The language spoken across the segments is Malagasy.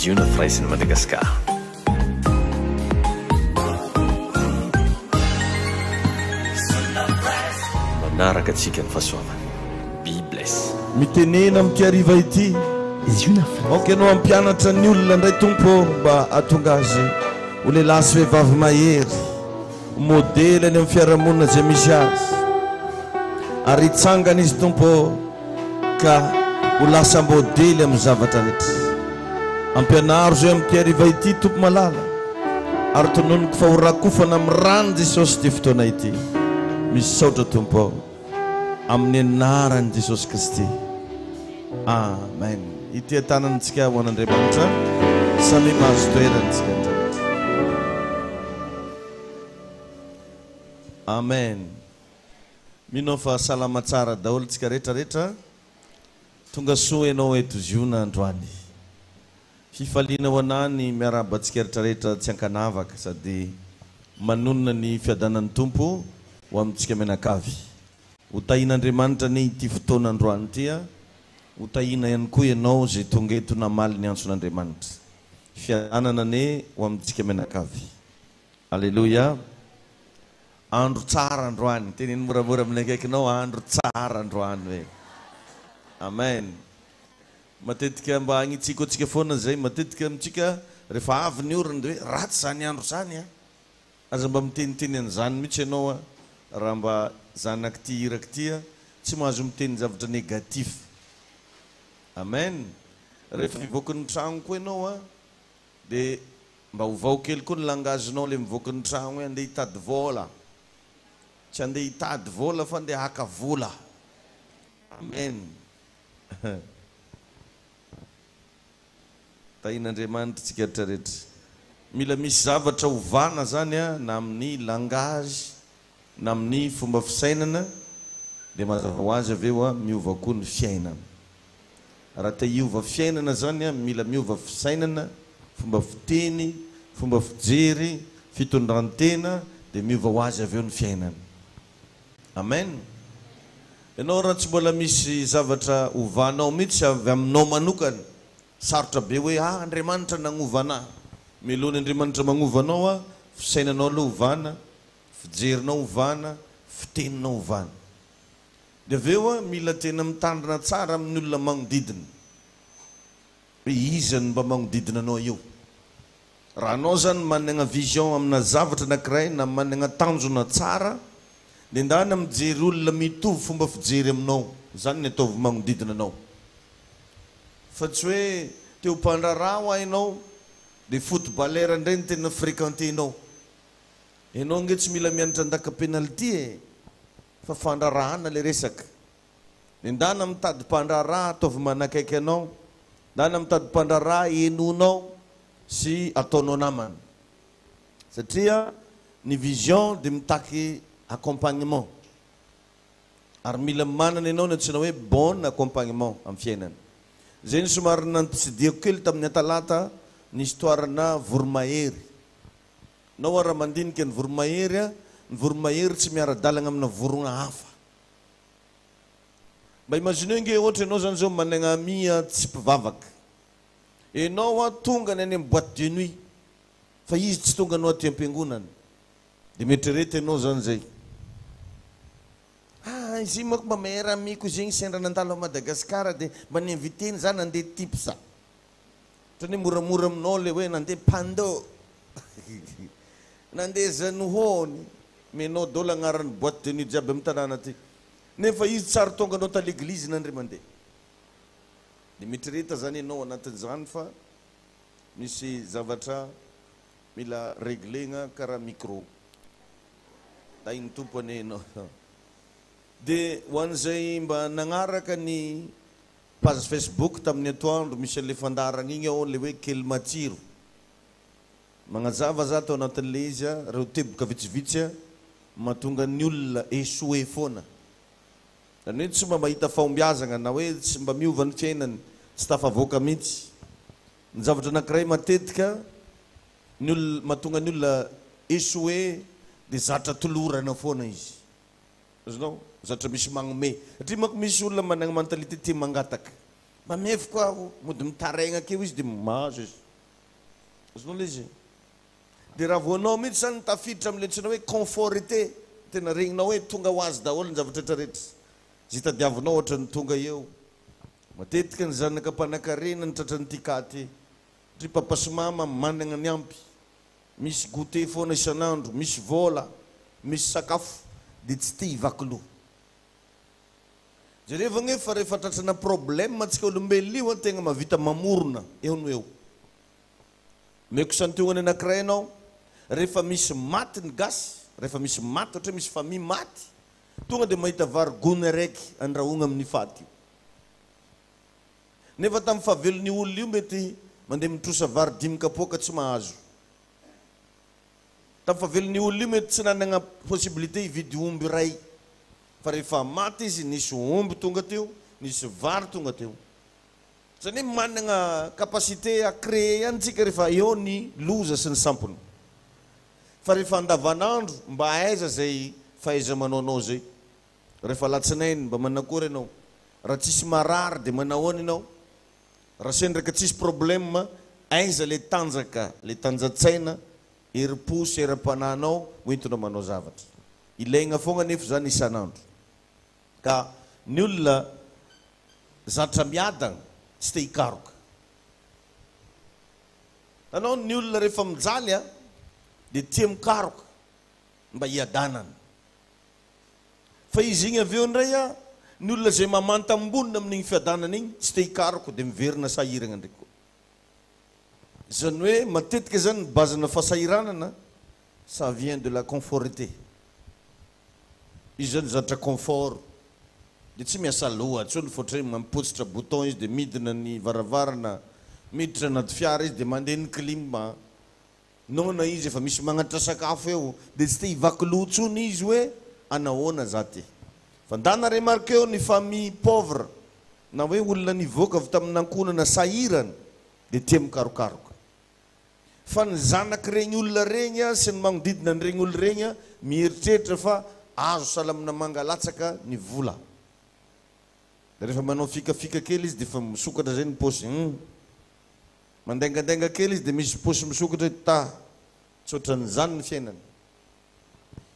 Ziona Firaisan'i Madagasikara. Manaraka antsika ny fahasoavana. Be bless. Mitenena amin'ity hariva ity. Aoka ianao hampianatra ny olona indray Tompo ô mba hahatonga azy ho lehilahy sy vehivavy mahery, ho modely any amin'ny fiarahamonina izay misy azy. Ary hitsangana izy Tompo ô ka ho lasa modely amin'ny zavatra rehetra. Ampianaro izay amin'ity hariva ity Tompo malala ary tononiko fa ho rakofana amin'ny ran'i Jesosy ity fotoana ity. Misaotra Tompo ô. Amin'ny anaran'i Jesosy Kristy. Amen. Ity an-tanantsika ho an'Andriamanitra. Samia mahazo toerana isika rehetra. Amen. Mino aho fa salama tsara daholo tsika rehetra rehetra. Tonga soa ianao eto Ziona androany. Fifaliana ho anah ny miarahaba antsika rehetra rehetra tsy ankanavaka sady manonona ny fiadanan'ny Tompo ho amintsika mianakavy. Ho tahian'Andriamanitra anie ity fotoana androany ity a! Ho tahiana ihany koa ianao izay tonga eto namaly ny antson'Andriamanitra. Fiadanana anie ho amintsika mianakavy. Aleloia! Andro tsara androany. Teneno moramora amin'ny akaikinao, andro tsara androany hoe. Amen. Matetika mba agnitsiako antsika foana izay, matetika amintsika rehefa avy ny orana dia hoe ratsy izany andro izany an! Aza mba miteniteny an'izany mihitsy ianao an, raha mba zanak'ity iraka ity an, tsy mahazo miteny zavatra négatif. Amen! Rehefa hivoaka ny tragno koa ianao an, dia mba ovao kely koa ny langage-nao ilay mivoaka ny tragno hoe andeha hitady vôla. Tsy andeha hitady vôla fa andeha haka vola. Amen! Tahin'Andriamanitra tsika rehetra rehetra. Mila misy zavatra ovana zany a, na amin'ny langage na amin'ny fomba fisainana dia mazava ho azy avy eo a miova koa ny fiainana. Raha te hiova fiainana zany a mila miova fisainana, fomba fiteny, fomba fijery, fitondran-tena dia miova ho azy avy eo ny fiainana. Amen! Ianao raha tsy mbola misy zavatra ovanao mihitsy avy aminao manokana, sarotra be hoe ah Andriamanitra nagnova anah. Mialoha ny Andriamanitra magnova anao ah, fisainanao aloha ovana, fijerinao ovana, fiteninao ovana. Dia avy eo ah mila tena mitandrina tsara amin'ny olona magnodidina. Hoe iza no mba magnodidina anao io. Raha anao zany managna vision amina zavatra anakiray na managna tanjona tsara de ndana mijery olona mitovy fomba fijery aminao, zany ny ataovy magnodidina anao. Fa tsy hoe te ho mpandraharaha hoa ianao de footballeur ndray no tena frequenter-nao. Ianao ange tsy mila mianatra andaka penalty e! Fa fandraharahana le resaka. Ndana mitady mpandraharaha ataovy manakaiky anao, ndana mitady mpandraharaha henoinao sy ataonao namana. Satria ny vision dia mitaky accompagnement. Ary mila manana ianao ny antsoina hoe bon accompagnement amin'ny fiainana. Izay no somary nampitsidihako kely tamin'ny atalata ny histoire-na voromahery. Nao raha mandinika ny voromahery, ny voromahery tsy miara-dalagna amina vorogna hafa. Mba imagineo nge ohatra ianao zany zao managna ami tsy mpivavaka. Enao an tongany any am boite de nuit fa izy tsy tonga anao aty ampiangonana. De mieritrereta enao zany zay. Ah izy iny manko mba meilleur ami-ko izy iny sendra nandalo à Madagascar de mba ni-inviter-ny za nandeha tips. Otrany hoe moramora aminao le hoe nandeha pando. Nandeha zanohony. Menao daholo agnaran'ny boite de nuit jiaby am tanàna aty. Nefa izy tsary tonga anao ta l'église nandre mandeha. De mieritrereta zany enao anatin'izany fa misy zavatra mila reglegna karaha micro. Tahin'ny Tompo anie enao. De ho an'izay mba nagnaraka ny page Facebook tamin'ny atoandro misy an'le fandaharagna igny ao le hoe kely matsiro. Magnazava za tao anatin'le izy a, reo teboka vitsivitsy a mahatonga ny olona échouer foana. Zany hoe tsy mba mahita fahombiazagna na hoe tsy mba miova ny fiainany, tsy tafavoaka mihitsy. Ny zavatra anakiray matetika ny olona mahatonga ny olona échouer dia zatra tolorana foana izy. Azonao? Zatra misy magnome. Satria manko misy olona managna mentalité tia mangataka. Mba miheviko aho, mody mitaraigna akeo izy dia mahazo izy. Azonao ilay izy? Dia raha vao anao mihitsy izany no tafiditra amin'ilay antsoina hoe conforité, tena regninao hoe tonga ho azy daholo ny zavatra rehetra rehetra. Izay tadiavinao ohatran'ny tonga eo. Matetika ny zanaka mpanankarena no tratran'ity cas ity. Ry papa sy mama managna ny ampy, misy goûter foana isan'andro, misy vôla, misy sakafo, dia tsy te hivaky loha. Jerevo anie fa rehefa tratrana problème antsika olombelona io an, tegna mahavita mamorona eo no eo. Omeko santionany anakiray ianao, rehefa misy maty ny gasy, rehefa misy maty, ohatra hoe misy famille maty, tonga dia mahita vary gony araiky andrahoagna amin'ny faty io. Nefa tamin'ny fahavelon'io olona io mety mandeha mitrosa vary dimy kapoaka tsy mahazo. Tamin'ny fahavelon'io olona io mety tsy nanagna possibilité hividy omby iray. Fa rehefa maty izy nisy omby tonga teo, nisy vary tonga teo. Izany hoe managna capacité à créer ihany tsika rehefa eo ny loza sy ny sampona. Fa rehefa andavanandro mba aiza izay fahaiza-manaonao izay? Rehefa alatsinainy mba manakory ianao? Raha tsisy marary dia manahoana ianao? Raha sendra ka tsisy problème, aiza le tanjaka, le tanja-tsaina, herim-po sy herim-panahinao hoentinao manao zavatra? Ilaigna foagna anefa izany isan'andro. Ka ny olona zatra miadana, tsy te hikaroka. Hitanao, ny olona rehefa mijaly a, dia tia mikaroka mba hiadanana. Fa izy igny avy eo indray a, ny olona izay mamantam-bonona amin'igny fiadanana igny, tsy te hikaroka dia miverina sahiragna ndraiky koa. Izany hoe matetika zany ny base-na fahasahiranana, ça vient de la conforité. Izy zany zatra confort, dia tsy miasa loha intsony fa ohatran'ny hoe mampotsitra bouton izy dia midina ny varavarana, miditra anaty fiara izy dia mandeha ny clim. Noana izy efa misy magnatitra sakafo eo dia tsy te hivaky loha tsony izy hoe anahoana za ty. Fa ndana remarqueo ny famille pauvre na hoe olona nivoaka avy tamin'ny ankohonana sahirana dia tia mikarokaroka. Fa ny zanak'iregny olona regny sy ny magnodidina an'iregny olona regny mieritreritra fa azo salamina manga latsaka ny vola. Dia rehefa manao fikafika kely izy dia efa misokatra zay ny paosy hum. Mandaingandainga kely izy dia misy paosy misokatra hoe ta. Tsy ohatran'izany ny fiainana.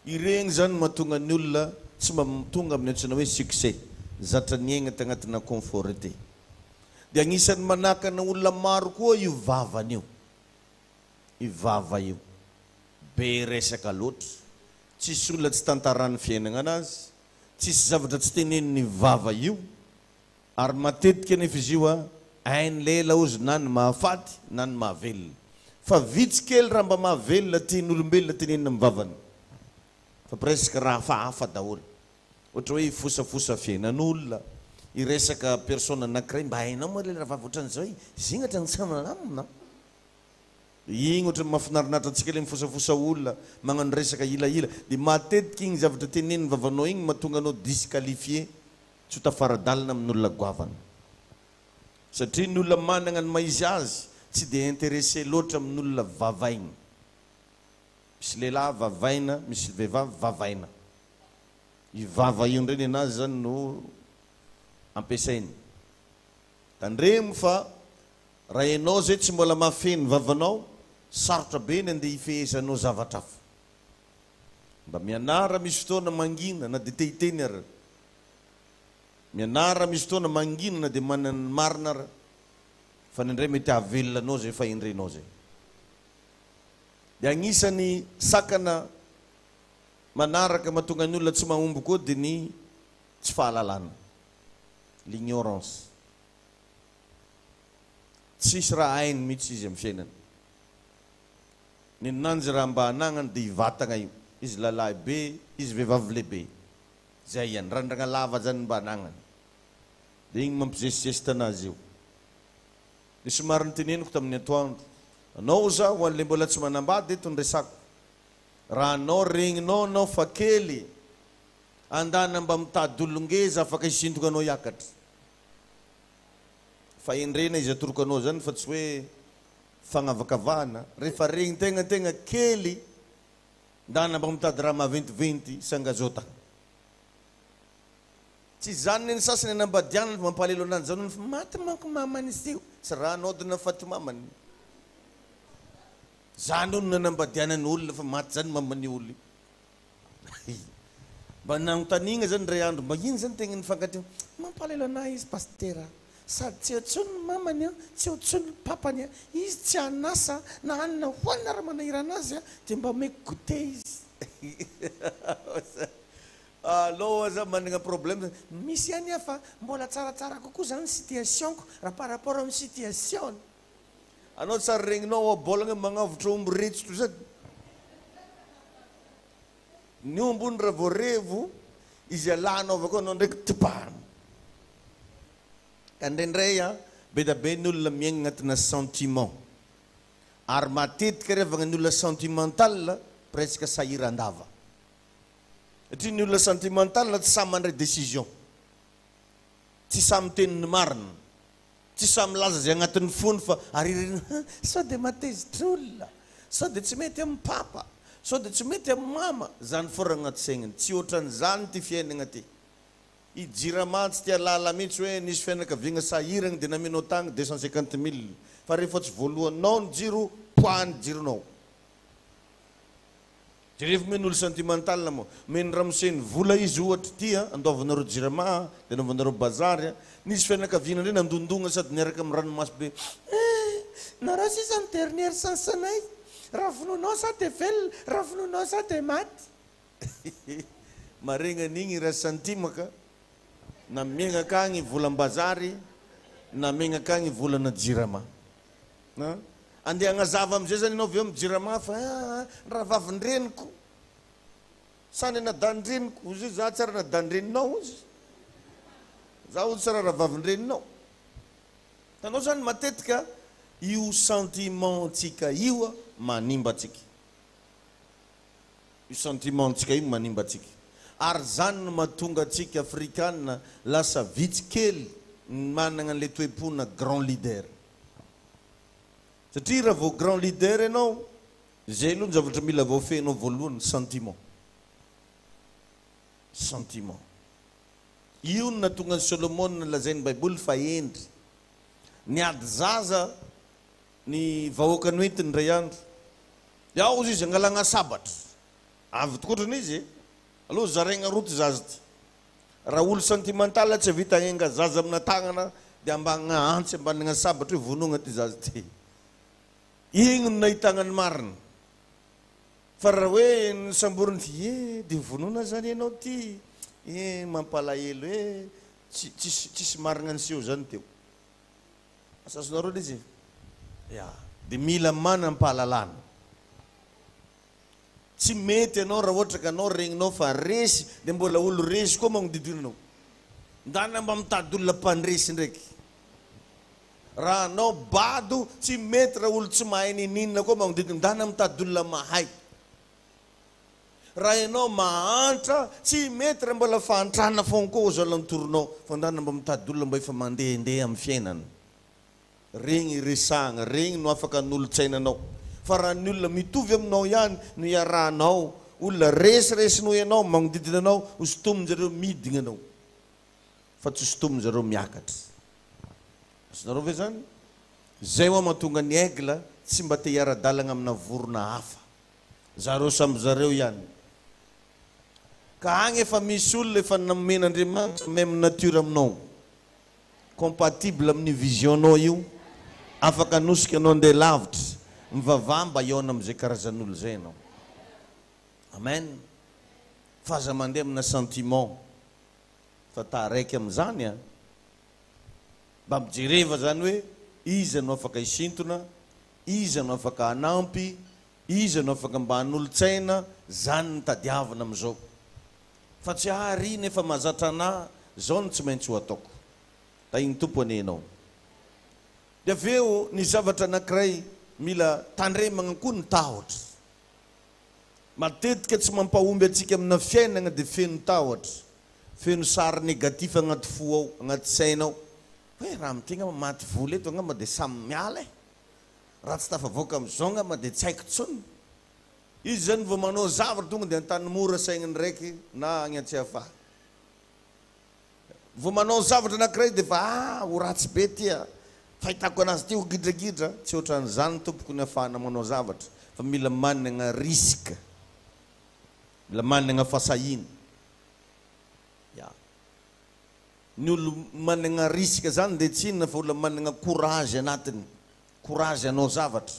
Ireny izany no mahatonga ny olona tsy mba tonga amin'ny antsoina hoe succès. Zatra niaigna tagnatina conforte. Dia agnisan'ny manakana olona maro koa io vavany io. Io vava io. Be resaka loatra. Tsisy olona tsy tantaran'ny fiainagna anazy. Tsisy zavatra tsy tenenin'ny vava io. Ary matetika anefa izy io hainy lela ozy na ny mahafaty na ny mahavelona. Fa vitsy kely raha mba mahavelona tian'olombelona tenenina amin'ny vavany. Fa presque raha hafahafa daholo. Ohatra hoe hifosafosa fiainan'olona, hiresaka personne anakiray mba hainao moa ilay rahavavy ohatran'izao e, zingatra ny tsy milamina. Dia igny ohatran'ny mahafinarinaritra antsika ilay mifosafosa olona, magnano resaka ilahila. Dia matetika igny zavatra tenenin'ny vavanao igny mahatonga anao disqualifié. Tsy ho tafara-dalana amin'olona goavana. Satria ny olona managna ny maha izy azy tsy dia intéressé loatra amin'olona vavaigny. Misy lehilahy vavaina, misy vehivavy vavaina. Io vava io indray nenazy zany no ampiasainy. Tandremo fa raha ianao zay tsy mbola mahafehy ny vavanao, sarotra be ny andeha hifehezanao zavatra hafa. Mba mianara misy fotoana mangina na dia te hiteny ara. Mianara misy fotoana mangina na dia manana ny marina ara. Fa ny indray mety hahavelona anao izay fahendrenao izay. Dia agnisan'ny sakana manaraka mahatonga ny olona tsy mahomby koa dia ny tsy fahalalana, l'ignorance. Tsisy raha hainy mihitsy izy amin'ny fiainany. Nenanjy raha mba anagnany dia hivatagna io. Izy lalahy be, izy vehivavy lehibe. Zay ihany. Randragna lava zany mba anagnany. Dia igny mampizesizesita anazy io. Dia somary noteneniko tamin'ny atoandro. Anao za ho an'le mbola tsy manambady eto ny resako. Raha anao regninao anao fa kely, andana mba mitady olon-ngeza afaka hisintogna anao hiakatra. Fahendrena izy atoroko anao zany fa tsy hoe fagnavakavahana, rehefa regny tegna tegna kely ndana mba mitady raha maventiventy sangazota. Tsy izany ny sasany anambadianany fa mampalelo ananjy zany fa maty manko mamany izy io, tsy raha naodina faty mamany. Zany hono nanambadianany olona fa maty zany maman'io olona io. Mba nanontaniana zany indray andro mba ino zany tegna nifankatia. Mampalahelo anah izy pasitera. Sady tsy eo tsony ny mamany an, tsy eo tsony ny papany an, izy tsy an'asa na hanina hohanina ary manahirana azy an, dia mba omeko goûter izy. Alou aza managna problème zany. Misy ihany aho fa mbola tsaratsara kokoa zany situation-ko raha par rapport amin'ny situation-ny. Anao tsary regninao ohabolagna magnavotra omby retsotro zany. Ny omby hono raha vao revo izy alanao avy akao anao ndraiky tibahana. Ka indraindray an, be da be ny olona miaigna agnatina sentiment. Ary matetika ry havagna ny olona sentimental presque sahiran-dava. Satria ny olona sentimental tsy sahy mandray décision. Tsy sahy miteny ny marina. Tsy sahy milaza izay agnatin'ny fony fa ariririny ha, sao dia mahatezitra olona, sao dia tsy mety amin'ny papa, sao dia tsy mety amin'ny mama. Zany foana agnaty saigniny. Tsy ohatran'izany ity fiainagna ty. I jirama tsy tia lala mihitsy hoe nisy fianakaviagna sahiragna dia namenao tagny 250 mille. Fa rehefa tsy voalohanao ny jiro, poahany jironao. Jerevo moa ny olo sentimental moa. Omen'ny ramose ny vola izy ohatra ity a, andoavanareo jirama a, dia anaovanareo bazary a. Nisy fianakaviana indray nandondogna sady niaraka amin'ny ranomaso be eh! Nareo sisa ny dernière chance anay, raha vonoinao za dia velona, raha vonoinao za dia maty. Maregna an'igny i Rasantima ka, na miegna akagny volam-bazary na miegna akagny volana jirama. An! Andeha hagnazava amizay zany ianao avy eo amin'ny jirama fa aa ny rahavavin-dreniko sa ny anadahin-dreniko, hozy izy za tsy ary anadahin-dreninao hozy izy, za hozy tsy ary rahavavin-dreninao. Hitanao zany matetika io sentiment-ntsika io manimba antsika. Io sentiment-ntsika io manimba antsika. Ary zany no mahatonga antsika afrikana lasa vitsy kely ny managna an'le toe-pona grand leader. Satria raha vao grand leader ianao, izay aloha ny zavatra mila voafehinao voalohany, sentiment. Sentiment. Io no nahatonga an'i Solomona lazain'ny Baiboly fa hendry. Niady zaza ny vahoaka noentiny indray andro. Dia ao izy angalagna sabatra. Avy tokotrany izy e. Aleo zaraigna roa ty zaza ty. Raha olo sentimental tsy havita hagnenga zaza amina tagnana dia ambagna antsy ambanigna sabatra hoe vonogna ty zaza ty. Igny no nahitagna ny marina. Fa raha hoe nosamboriny ty eh dia vonona zany ianao ty eh mampalahelo eh tsy tsisy tsisy marigna niseho zany teo. Asa azonareo le izy e? Ya. Dia mila manam-pahalalana. Tsy mety ianao raha ohatra ka anao regninao fa resy dia mbola olo resy koa magnodidina anao. Ndana mba mitady olona mpandresy ndraiky. Raha anao bado tsy mety raha olo tsy mahay nininona koa magnodidina ndana mitady olona mahay. Raha ianao mahantra tsy mety raha mbola fahantrana foana koa aux alentours-nao fa ndana mba mitady olona mba efa mandehandeha amin'ny fiainana. Regny iresahagna, regny no afaka hanolotsaina anao. Fa raha ny olona mitovy aminao ihany no iarahanao, olona resiresy noho ianao magnodidina anao, ho sintomin-jareo midigna anao, fa tsy ho sintomin-jareo miakatra. Azonareo ve zany? Zay hoa mahatonga ny aigle tsy mba te hiara-dalagna amina vorona hafa. Zareo samby zareo ihany. Ka agny efa misy olona efa nomen'Andriamanitra même nature aminao. Compatible amin'io vision-nao io, afaka hanosika anao handeha lavitra, mivavaha mba hihaona amin'izay karazan'olo izay ianao. Amen. Fa aza mandeha amina sentiment fa taraiky amin'izany an. Mba mijereva zany hoe iza no afaka hisintona, iza no afaka hanampy, iza no afaka mba hanolo-tsaina, zany no tadiavina amin'izao. Fa tsy ary iny efa mahazatra anah zao no tsy maintsy ho ataoko. Tahin'ny Tompo anie ianao. Dia avy eo ny zavatra anankiray mila tandremagna koa ny tahotra. Matetika tsy mampahomby antsika amina fiainagna dia feno tahotra, feno sary négatif agnaty fo ao, agnaty saina ao. Hoe raha amin'ity angamba maty vola eto angamba dia samy miala e. Raha tsy tafavoaka amin'izao angamba dia tsy haiko intsony. Izy zany vao manao zavatra tonga dia Antanimora saigniny raiky na agny Antsiafahy. Vao manao zavatra anakiray dia efa ah ho ratsy be ty a, fahitako anazy ty ho gidragidra, tsy ohatran'izany tompoko ny afahana manao zavatra. fa mila managna risque, mila managna fahasahiana. Ya. Ny olo managna risque zany dia tsy inona fa olona managna courage anatiny, courage hanao zavatra,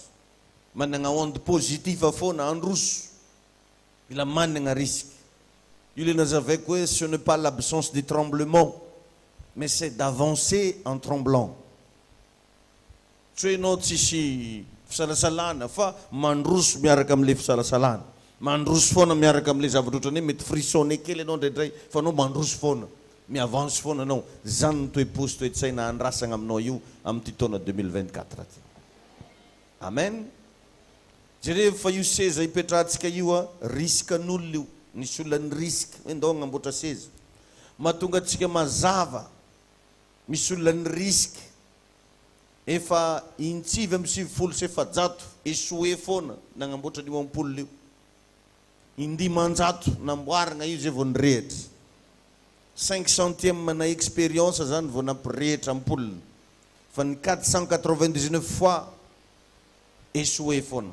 managna onde positive foana handroso. Mila managna risque. Io le nazavaiko hoe ce n'est pas l'absence du tremblement mais c'est d'avancer en tremblant. Tsy hoe enao tsisy fisalasalana fa mandroso miaraka amle fisalasalana. Mandroso foana miaraka amle zavatra ohatrany hoe mety frissonner kely enao indraindray fa anao mandroso foana. Mi-avance foana anao. Zany ny toe-po sy toe-tsaina andrasagna aminao io amin'ity taona 2024 ty. Amen. Jerevo fa io seza ipetrahantsika io a, risque an'olona io. Nisy olona ni-risque hoe ndao hagnamboatra seza. Mahatonga antsika mazava. Misy olona ni-risque. Efa in-499 échoué foana nagnamboatra an'io ampoule io. In-500 namboarigna io zay vao nirehitra. Cinq centième na expérience zany vao nampirehitra ampoule. Fa ny 499 fois échoué foana.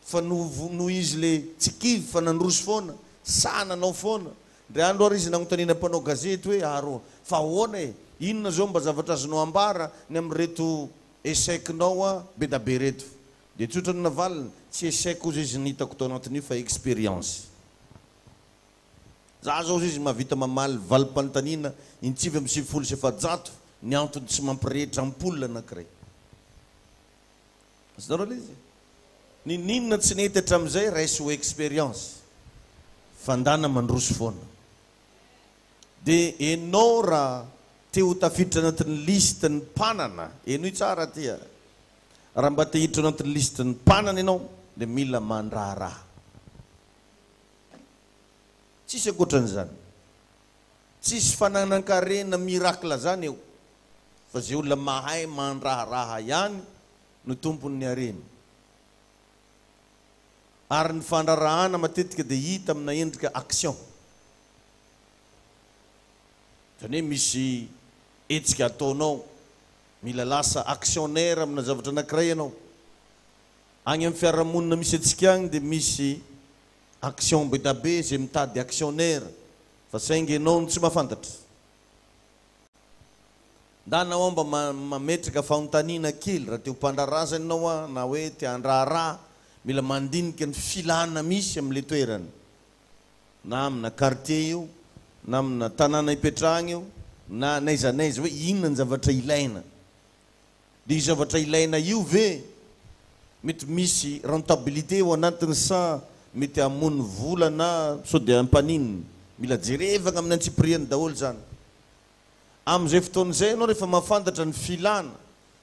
Fa noho noho izy le tsy kivy fa nandroso foana, sahy nanao foana. Ndray andro ary izy nagnontaniana mpanao gazety hoe Aro, fa ahoana e? Inona zao mba zavatra azonao ambara ny amin'ireto échec-nao a bedabe reto? Dia tsotra ny navaliny, tsy échec hozy izy ny hitako tao anatin'io fa expérience. Za zao hozy izy mahavita mamaly valim-panontaniana in-499 ny antony tsy mampirehitra ampoule anankiray. Azonareo ilay izy? Ninoninona tsy nety hatramin'izay, raiso ho expérience. Fa ndana mandroso foana. Dia enao raha te ho tafiditra anatin'ny liste ny mpanana, henoy tsara aty a! Raha mba te hiditra anatin'ny liste ny mpanana ianao dia mila mandraharaha. Tsisy ankoatran'izany. Tsisy fananan-karena miracle zany eo fa ze olona mahay mandraharaha ihany no tompon'ny harena. Ary ny fandraharahana matetika dia hita amina endrika action. Zany hoe misy hetsika ataonao, mila lasa actionnaire amina zavatra anakiray ianao. Agny amin'ny fiarahamonina misy antsika agny dia misy action bedabe zay mitady actionnaire fa saingy enao no tsy mahafantatra. Ndana hoa mba mametraka fanontaniana kely raha te ho mpandraharaha zany enao a na hoe te handraharaha mila mandinika ny filana misy amle toerana na amina quartier io na amina tanàna ipetrahagna io na n'aiza n'aiza hoe inona ny zavatra ilaina. Dia io zavatra ilaina io ve mety misy rentabilité ao anatiny sa mety hamono vola na sao dia hampaninona? Mila jerevagna amin'ny antsipiriany daholo izany. Amin'izay fotoana izay ianao rehefa mahafantatra ny filana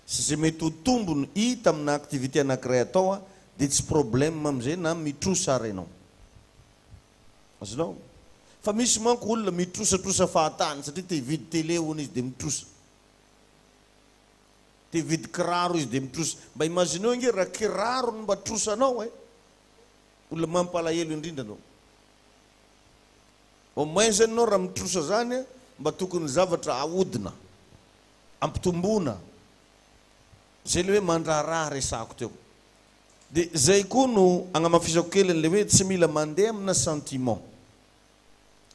sy izay mety ho tombony hita amina activité anankiray atao dia tsy problème amin'izay na mitrosa ary ianao. Azonao? Fa misy manko olona mitrosatrosa fahatany satria te hividy télé hono izy dia mitrosa. Te hividy kiraro izy dia mitrosa. Mba imagineo ange raha kiraro no mba trosanao eh! Olona mampalahelo indrindra anao. Au moins zany enao raha mitrosa zany a, mba tokony zavatra ahodina, ampitomboina. Zay le hoe mandraharaha resahako teo. Dia zay koa no agnamafisako kely an'le hoe tsy mila mandeha amina sentiment.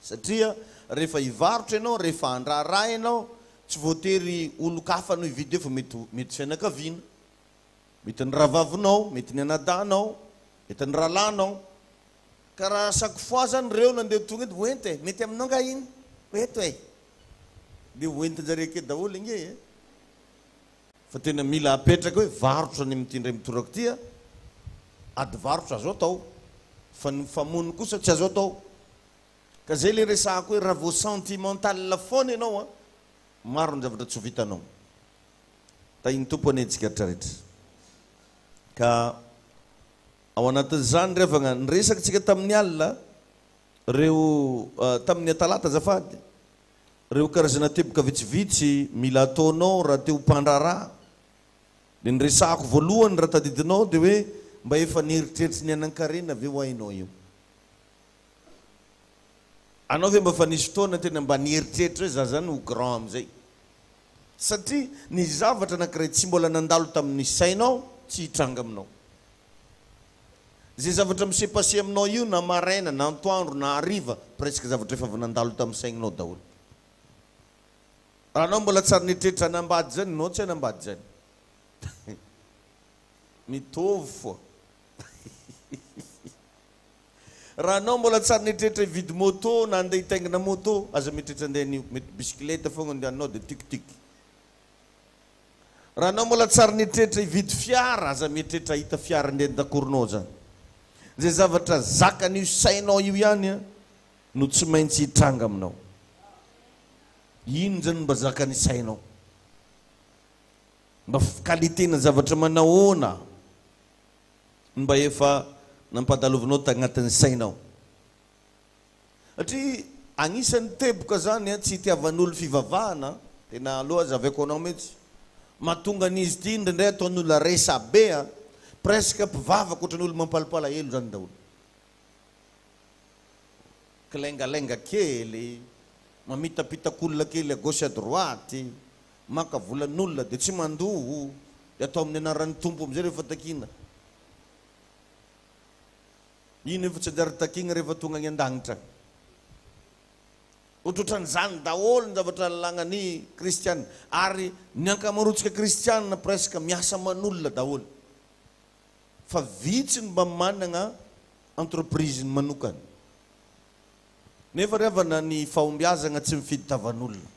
Satria rehefa hivarotra ianao, rehefa handraharaha ianao, tsy voatery olon-kafa no hividy eo fa mety mety fianakaviana, mety ny rahavavinao, mety ny anadahinao, mety ny rahalahinao. Ka raha chaque fois zany reo nandeha tonga eto, hoento e, mety aminao nga iny? Hoento e! Dia hoentin-jareo ake daholo ange e! Fa tena mila apetraka hoe varotra ny amin'ity indray mitoraka ity a! Ady varotra azo atao, fa ny mifamono kosa tsy azo atao. Ka zay le resahako hoe raha vao sentimental foana ianao a, maro ny zavatra tsy ho vitanao. Tahin'ny Tompo anie antsika retraretra. Ka ao anatin'izany ry havagna, niresaka tsika tamin'ny alina reo, tamin'ny atalata azafady, reo karazana teboka vitsivitsy mila ataonao raha te ho mpandraharaha. Ny niresahako voalohany raha tadidinao dia hoe mba efa nieritreritry ny hanan-karena ve hoa ianao io? Anao ve mba efa nisy fotoana tena mba nieritreritra hoe za zany ho grand amin'izay? Satria ny zavatra anankiray tsy mbola nandalo tamin'ny sainao tsy hitranga aminao. Izay zavatra mi-se passer aminao io na maraina na antoandro na hariva presque zavatra efa avy nandalo tamin'ny saigninao daholo. Raha anao mbola tsy ary nieritreritra hanambady zany, nao tsy hanambady zany. Mitovy foa. Raha anao mbola tsy ary nieritreritra hividy moto na handeha hitaingina moto, aza mieritreritra handeha an'io. Mety bisikileta foagna andehananao dia tic tic. Raha anao mbola tsy ary nieritreritra hividy fiara, aza mieritreritra hahita fiara andeha an-dakoronao zany. Izay zavatra zakan'io sainao io ihany no tsy maintsy hitranga aminao. Inona zany no mba zakan'ny sainao? Mba qualité-na zavatra manahoana no mba efa nampadalovinao tagnatin'ny sainao? Satria agnisan'ny teboka zany tsy itiavan'olo fivavahana, tena aleo azavaiko anao mihitsy, mahatonga an'izy ity indraindray ataon'olona resabe an, presque mpivavaka ohatran'ny olo mampalopalahelo zany daholo. Kilaingalainga kely, mamitapitak'olona kely à gauche à droite, maka volan'olona dia tsy mandoa, dia atao amin'ny anaran'ny Tompo amizay rehefa takiana. Ino efa tsy anjara takiana rehefa tonga any an-danitra any. Ohatrohatran'izany daholo ny zavatra lagnan'ny kristiana. Ary ny ankamaroantsika kristiana presque miasa aman'olona daholo. Fa vitsy ny mba managna entreprise-ny manokana. Nefa ry havana ny fahombiazagna tsy mifidy tavan'olona.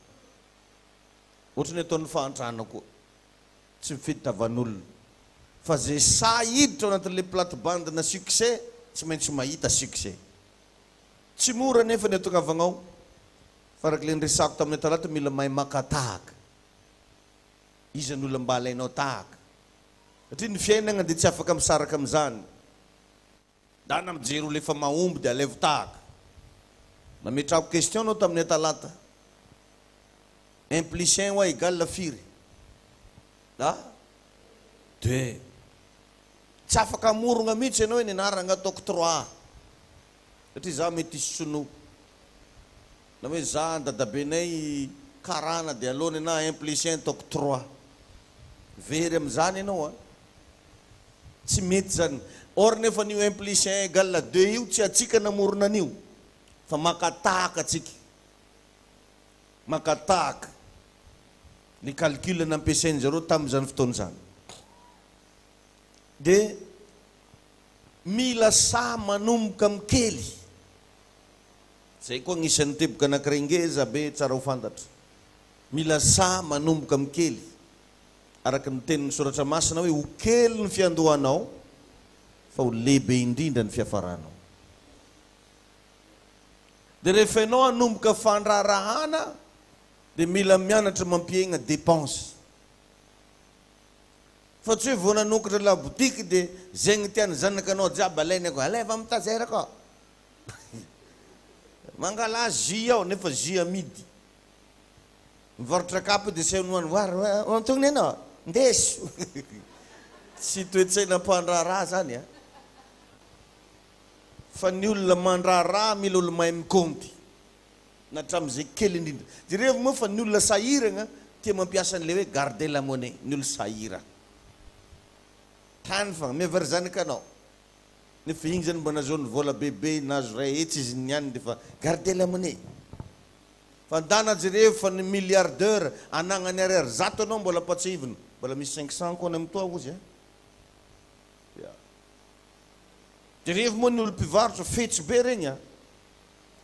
Ohatry ny ataon'ny fahantrana koa. Tsy mifidy tavan'olona. Fa ze sahy hiditra ao anatin'le plate bande na succès tsy maintsy mahita succès. Tsy mora anefa ny hatongavagna ao fa araka le niresahako tamin'ny talata mila mahay maka tahaka. Iza ny olona mba alainao tahaka? Satria ny fiainagna dia tsy afaka misaraka amin'izany. Ndana mijery olona efa mahomby dia alaivo tahaka. Nametrahako question anao tamin'ny talata. Un plus un hoa égale firy? A? Deux. Tsy afaka hamorogna mihitsy ianao hoe ny anarana ataoko trois. Satria za metisy sinoa. Na hoe za dadabenay karana dia aleo ny un plus un ataoko trois. Very amin'izany ianao an. Tsy mety izany. Or nefa an'io un plus un égale deux io tsy antsika namorona an'io fa maka tahaka antsika. Maka tahaka ny calcul nampiasain-dry zareo tamin'izany fotoana izany. Dia mila sahy manomboka amin'ny kely. Izay koa agnisan'ny teboka anankiray ngeza be tsara ho fantatra. Mila sahy manomboka amin'ny kely. Araka ny tenin'ny Soratra Masina hoe ho kely ny fiandohanao fa ho lehibe indrindra ny fiafaranao. Dia rehefa ianao hanomboka fandraharahana dia mila mianatra mampihegna dépense. Fa tsy hoe vao nanokatra la boutique dia zegny tian'ny zanakanao jiaby alainy akao, alaiva amin'ny tazera akao. Mangalà jus ao nefa jus amidy. Mivarotra kapa dia asainy hoany voary hoe antonony ianao, ndeso. Tsy toe-tsaina mpandraharaha zany a. Fa ny olona mandraharaha mila olo mahay mikaonty. Na hatramin'izay kely indrindra. Jerevo moa fa ny olona sahiragna tia mampiasa an'ilay hoe garder la monnaie, ny olo sahiragna. Tany fa miha very zanakanao. Nefa igny zany mba nazahoany vola bebe, nahazo 100 izy niany dia efa garder la monnaie. Fa ndana jerevo fa ny milliardaire anagnany ariary 100 anao mbola ampatsiahivina, mbola misy 500 koa any amin'ny toa ozy a. Ya. Jerevo moa ny olo mpivarotra, fetsy be regny a.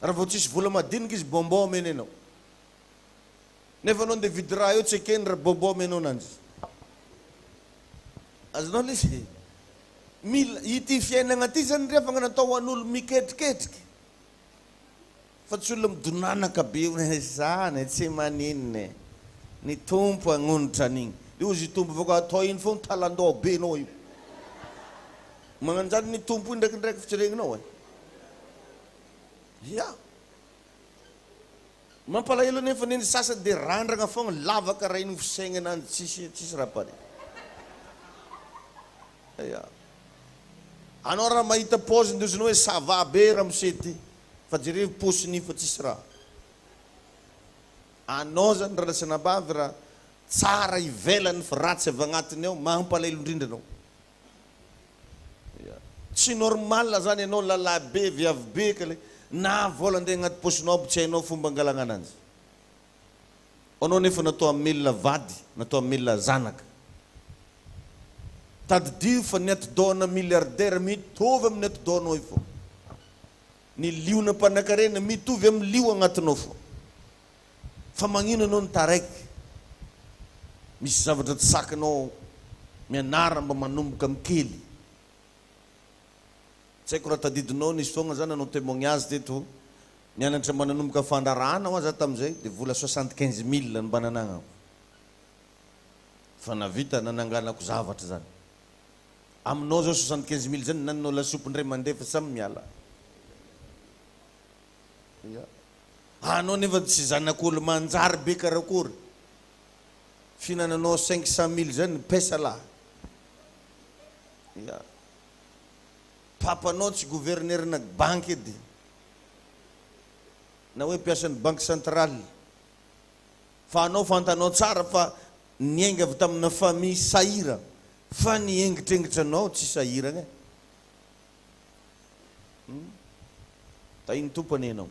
Raha vao tsisy vola madinika izy bonbon omeny anao. Nefa anao ndeha hividy raha eo tsy ekeny raha bonbon omenao ananjy. Azonao le izy? Mila, ity fiainagna ty zany ry havagna natao ho an'olo miketriketriky. Fa tsy olona midonanaka be hoe zany e, tsy maninona e, ny Tompo hagnonitra an'igny. Dia hozy i Tompo avy eo, atao ino foana talandoha be anao io. Magnanjany ny Tompo io ndraikindraiky fa tsy regninao e. Ya. Mampalahelo anefa ny sasany dia randragna foagna, lavaka raha iny fisaigna ananjy tsisy tsisy raha pare. Ya. Anao raha mahita paoziny dia ozinao hoe ça va be ramose ty. Fa jerevo paosiny fa tsisy raha. Anao zany raha lasa anabavy raha tsara ivelany fa ratsy avy agnatiny ao, mampalahelo indrindra anao. Ya. Tsy normal zany ianao lalahy be viavy be ka le na vola andeha agnaty paosinao aby tsy hainao fomba angalagna ananjy. Anao nefa natao hamelona vady, natao hamelona zanaka. Tadidio fa ny atidohana milliardaire mitovy amin'ny atidohanao io foana. Ny liona mpanakarena mitovy amin'ny lio agnatinao foana. Fa magnino anao no taraiky? Misy zavatra tsy sakinao mianara mba manomboka amin'ny kely. Tsy haiko raha tadidinao nisy fotoagna za nanao témoignage teto, nianatra mba nanomboka fandraharahana hoa za tamin'izay dia vola 75 mille no mba nanagnako. Fa navita nananganako zavatra zany. Aminao zao 75 mille zany nanao lasopy indray mandeha fa samy miala. Ya. Anao nefa tsy zanak'olo manjary be karakory. Fihinananao 500 mille zany pesa lahy. Ya. Papanao tsy gouverneur-na banky edy. Na hoe mpiasan'ny banque centrale. Fa anao fantanao tsara fa niainga avy tamina famille sahira. Fa ny engitrengitra anao tsy sahiragna e. Hum. Tahin'ny Tompo anie ianao.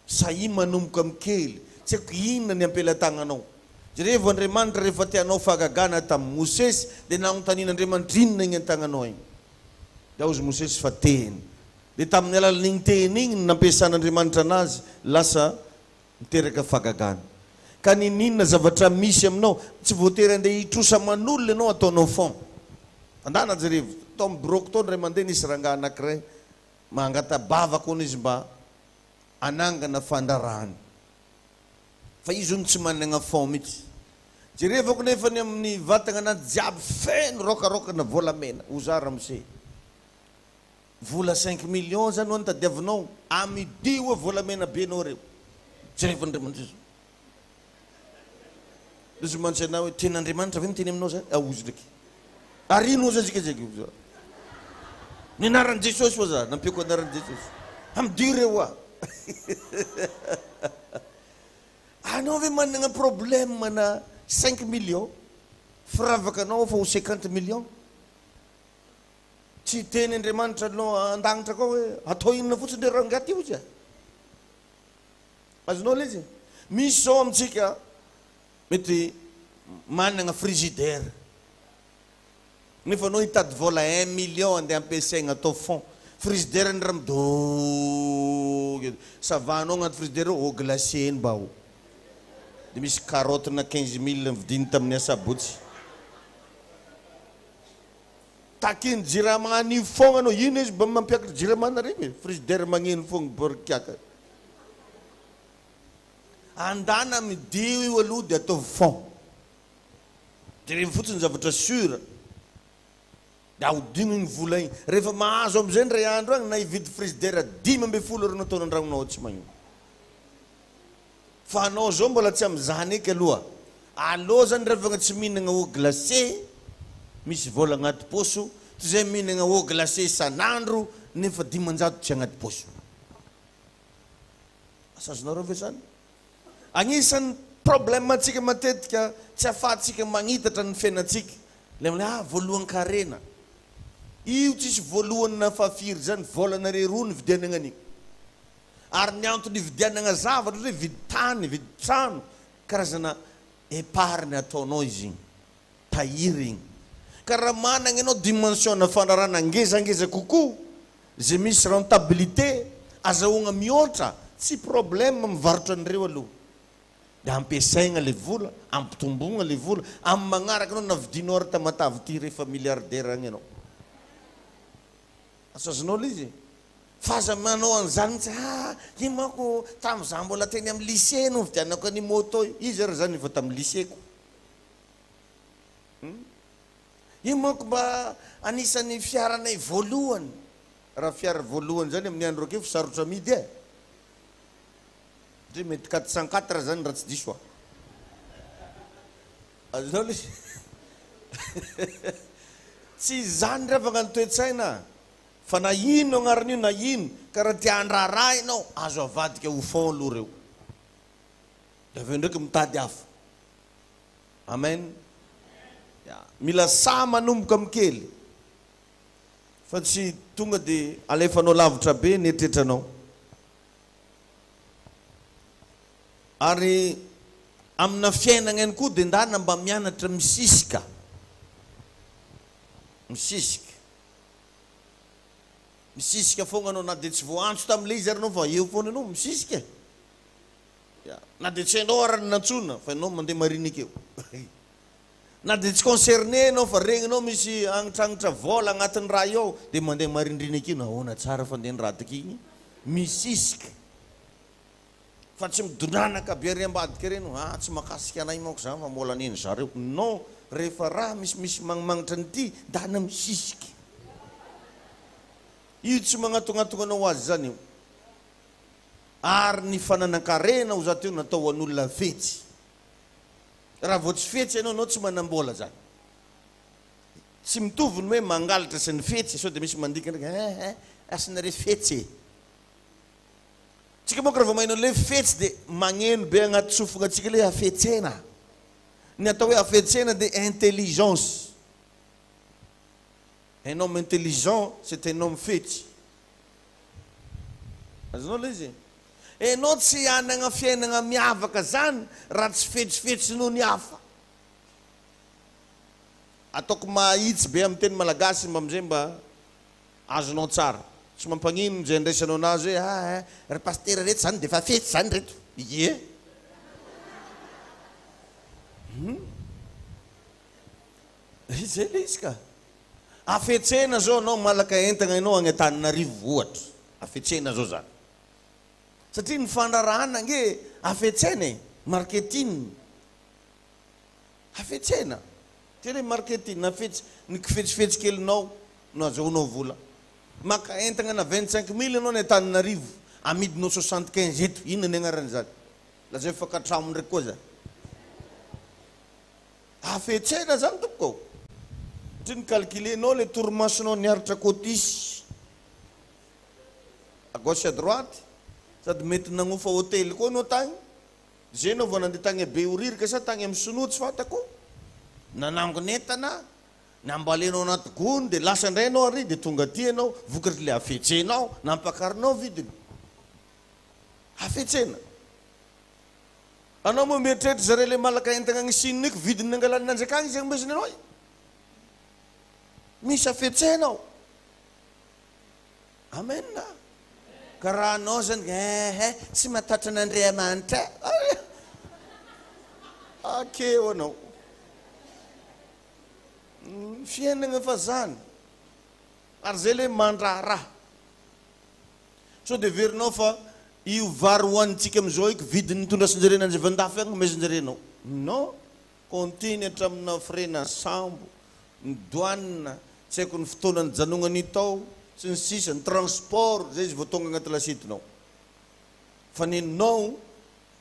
Sahia manomboka amin'ny kely. Tsy haiko inona ny ampelatananao. Jerevo Andriamanitra rehefa te hanao fahagagana tamin'i Mosesy dia nanontanian'Andriamanitra inona igny an-tagnanao igny. Dia hozy Mosesy fa tehiny. Dia tamin'ny alalan'igny tehiny igny no nampiasan'Andriamanitra anazy lasa miteraka fahagagana. Ka niniana zavatra misy aminao, tsy voatery andeha hitrosa aman'olona ianao ataonao fond. Andana jerevo, tao amin'ny biraoko tao indray mandeha nisy rangahy anankiray mangata-bavaka hono izy mba hanangana fandrarahana. Fa izy hono tsy managna fond mihitsy. Jerevako nefa ny amin'ny vatagna anazy jiaby feno raokaraokana volamena. Ho za ramose. Vola 5 millions zany ho'a no tadiavinao, amidio ho'a volamena be nao reo. Jerevo Andriamanitra izy. Izy mantsy anah hoe tena Andriamanitra ve miteny aminao zany? Ahozy ndraiky. Ary ino hozy azika zay? Ny anaran'i Jesosy ho'a za, nampiako anaran'i Jesosy. Amidio reo ho'a. Anao ve managna problème na 5 millions? Firavaka anao fa ho 50 millions? Tsy hiteny Andriamanitra anao an-danitra koa hoe atao inona fotsiny re rangahy ty ozy e? Azonao le izy? Misy zao amintsika mety managna frigidaire nefa anao hitady vola 1 million andeha ampiasaigna atao fond frigidaire ny raha midôgy savanao agnaty frigidaire ao eau glacée eny mba ao de misy carotte na 15 mille nividiny tamin'ny asabotsy Takin'ny jirama anio foagna anao, ino izy mba mampiakatra jirama nareo e, frigidaire magneno foagna borikiaka. Andana midio io aloha de ataovy fond. Jereo fotsiny zavatra sûr. De ahodino igny vola igny. Rehefa mahazo amizay ndray andro agny na hividy frigidaire 15 ary nataonao andragnonao ao tsy magnino. Fa anao zao mbola tsy amizany eky aloha. Aleo zany revagna tsy mihinagna eau glacée misy vola agnaty paosy toy zay mihinagna eau glacée isan'andro nefa 500 tsy agnaty paosy. Asa azonareo ve zany? Agnisan'ny problème antsika matetika tsy afahantsika magnitatra ny fiainantsika le hoe ah voalohan-karena. Io tsisy voalohany na fahafiry zany, volanareo roa nividianagna an'io. Ary ny antony ividianagna zavatra ohatra hoe hividy tany, hividy trano, karazana épargne ataonao izy igny, tahiry igny. Ka raha managna ianao dimension-na fandraharahana ngezangeza kokoa, izay misy rentabilité, azahoagna mihoatra, tsy problème mivarotra an'ireo aloha. Dia ampiasaigna le vola, ampitomboagna le vola, amin'ny magnaraka anao na vidinao ary Tamatave ty rehefa milliardaire agny ianao. Asa azonao le izy e? Fa aza manao an'izany mihitsy, ah, io manko tamin'izaho mbola teny amin'ny lycée no nividianako an'io moto io. Iza ary izany efa tamin'ny lycée-ko? Hum? Io manko mba anisan'ny fiaranay voalohany. Raha fiara voalohany izany amin'ny andro akeo fa sarotra amidy e. Satria mety 404 izany raha tsy diso aho. Azonao le izy? Tsy izany ry havagna ny toe-tsaina fa na ino agnaran'io na ino ka raha te handraharaha ianao azo avadika ho fond aloha reo de avy eo ndraiky mitady hafa. Amen. Ya. Mila sahy manomboka amin'ny kely. Fa tsy tonga dia alefanao lavitra be ny eritreritranao. Ary amina fiainagna ihany koa dia ndana mba mianatra misisika. Misisika. Misisika foagna anao na dia tsy voaantso tamin'ilay izy ary anao fa eo foana ianao misisika e. Ya. Na dia tsy hainao ary ny nantsoina fa ianao mandeha marinika eo. Na dia tsy concerné ianao fa regninao misy agnitragnitra vola agnatin'ny raha io ao dia mandeha marindrina ekeo nahoana tsara fandeha ny raha tiky igny misisika fa tsy midonanaka be ary ambadika ireny hoe ah tsy makasika anay manko zany fa mbola neny zareo non rehefa raha misimisy magnimagnitra an'ity ndana misisika io tsy magnatognatogna anao ho azy zany io ary ny fananan-karena ho za teo natao ho an'olona fetsy Raha vao tsy fetsy ianao, ianao tsy manam-bola zany. Tsy mitovy ny hoe mangalatra sy ny fetsy, sao dia misy mandika ndraiky, eh eh, asinareo fetsy e. Tsika manko raha vao maheno an'ilay hoe fetsy dia magneno be agnaty sofigna antsika ilay hafetsena. Ny atao hoe hafetsena dia intelligence. Un homme intelligent, c'est un homme fetsy. Azonao ilay izy e? Enao tsy hanagna fiainagna miavaka zany raha tsy fetsifetsy noho ny hafa. Ataoko mahitsy be amin'ny teny malagasy mba amizay mba azonao tsara. Tsy mampagnino izay andraisanao anazy hoe ah eh, ry pasitera reto zany defa fetsy zany reto. Ie. Hum. Izay ilay izy ka. Hafetsena zao anao malaka entagna enao agny Antananarivo ohatra. Hafetsena zao zany. Satria ny fandraharahana ange hafetsena e, marketing. Hafetsena. Tena hoe marketing, hafetsy, ny kifetsifetsy kelinao no azahoanao vola. Maka entagna ana 25 mille enao any Antananarivo, amidinao 75 eto, inona ny agnaran'izany? Lazaiko fa katramo ndraiky koa zany. Hafetsena zany tompoko ô! Satria ny calculer-nao le torimasonao niaritra cotisse à gauche à droite, sady mety nagnofa hotely koa anao tagny, zay enao vao nandeha tagny Behoririka sa tagny amin'ny sinoa tsy fantako, nanangona entana, nambalenao anaty gony dia lasa indray enao ary dia tonga aty enao, vokatry le hafetsenao, nampakarinao vidiny. Hafetsena. Anao moa mieritreritra zareo le malaka entagna agny Chine ko vidiny nangalany nanjakagny izy agnomezany anao e. Misy hafetsena ao. Amen. Ka raha anao zany eh eh tsy matahotra an'Andriamanitra. Akeo anao. Ny fiainagna efa zany. Ary zay le mandraharaha. Sao dia heverinao fa io vary hohanintsika amin'izao io vidiny nitondrasan-jareo nanjavandafy agny omezan-jareo anao. Non, compteny hatramina frais-na sambo, ny douane, tsy haiko ny fotoana nijanognany tao, sy ny sisa, ny transport, zay izy vao tonga agnaty lasietinao. Fa nenao,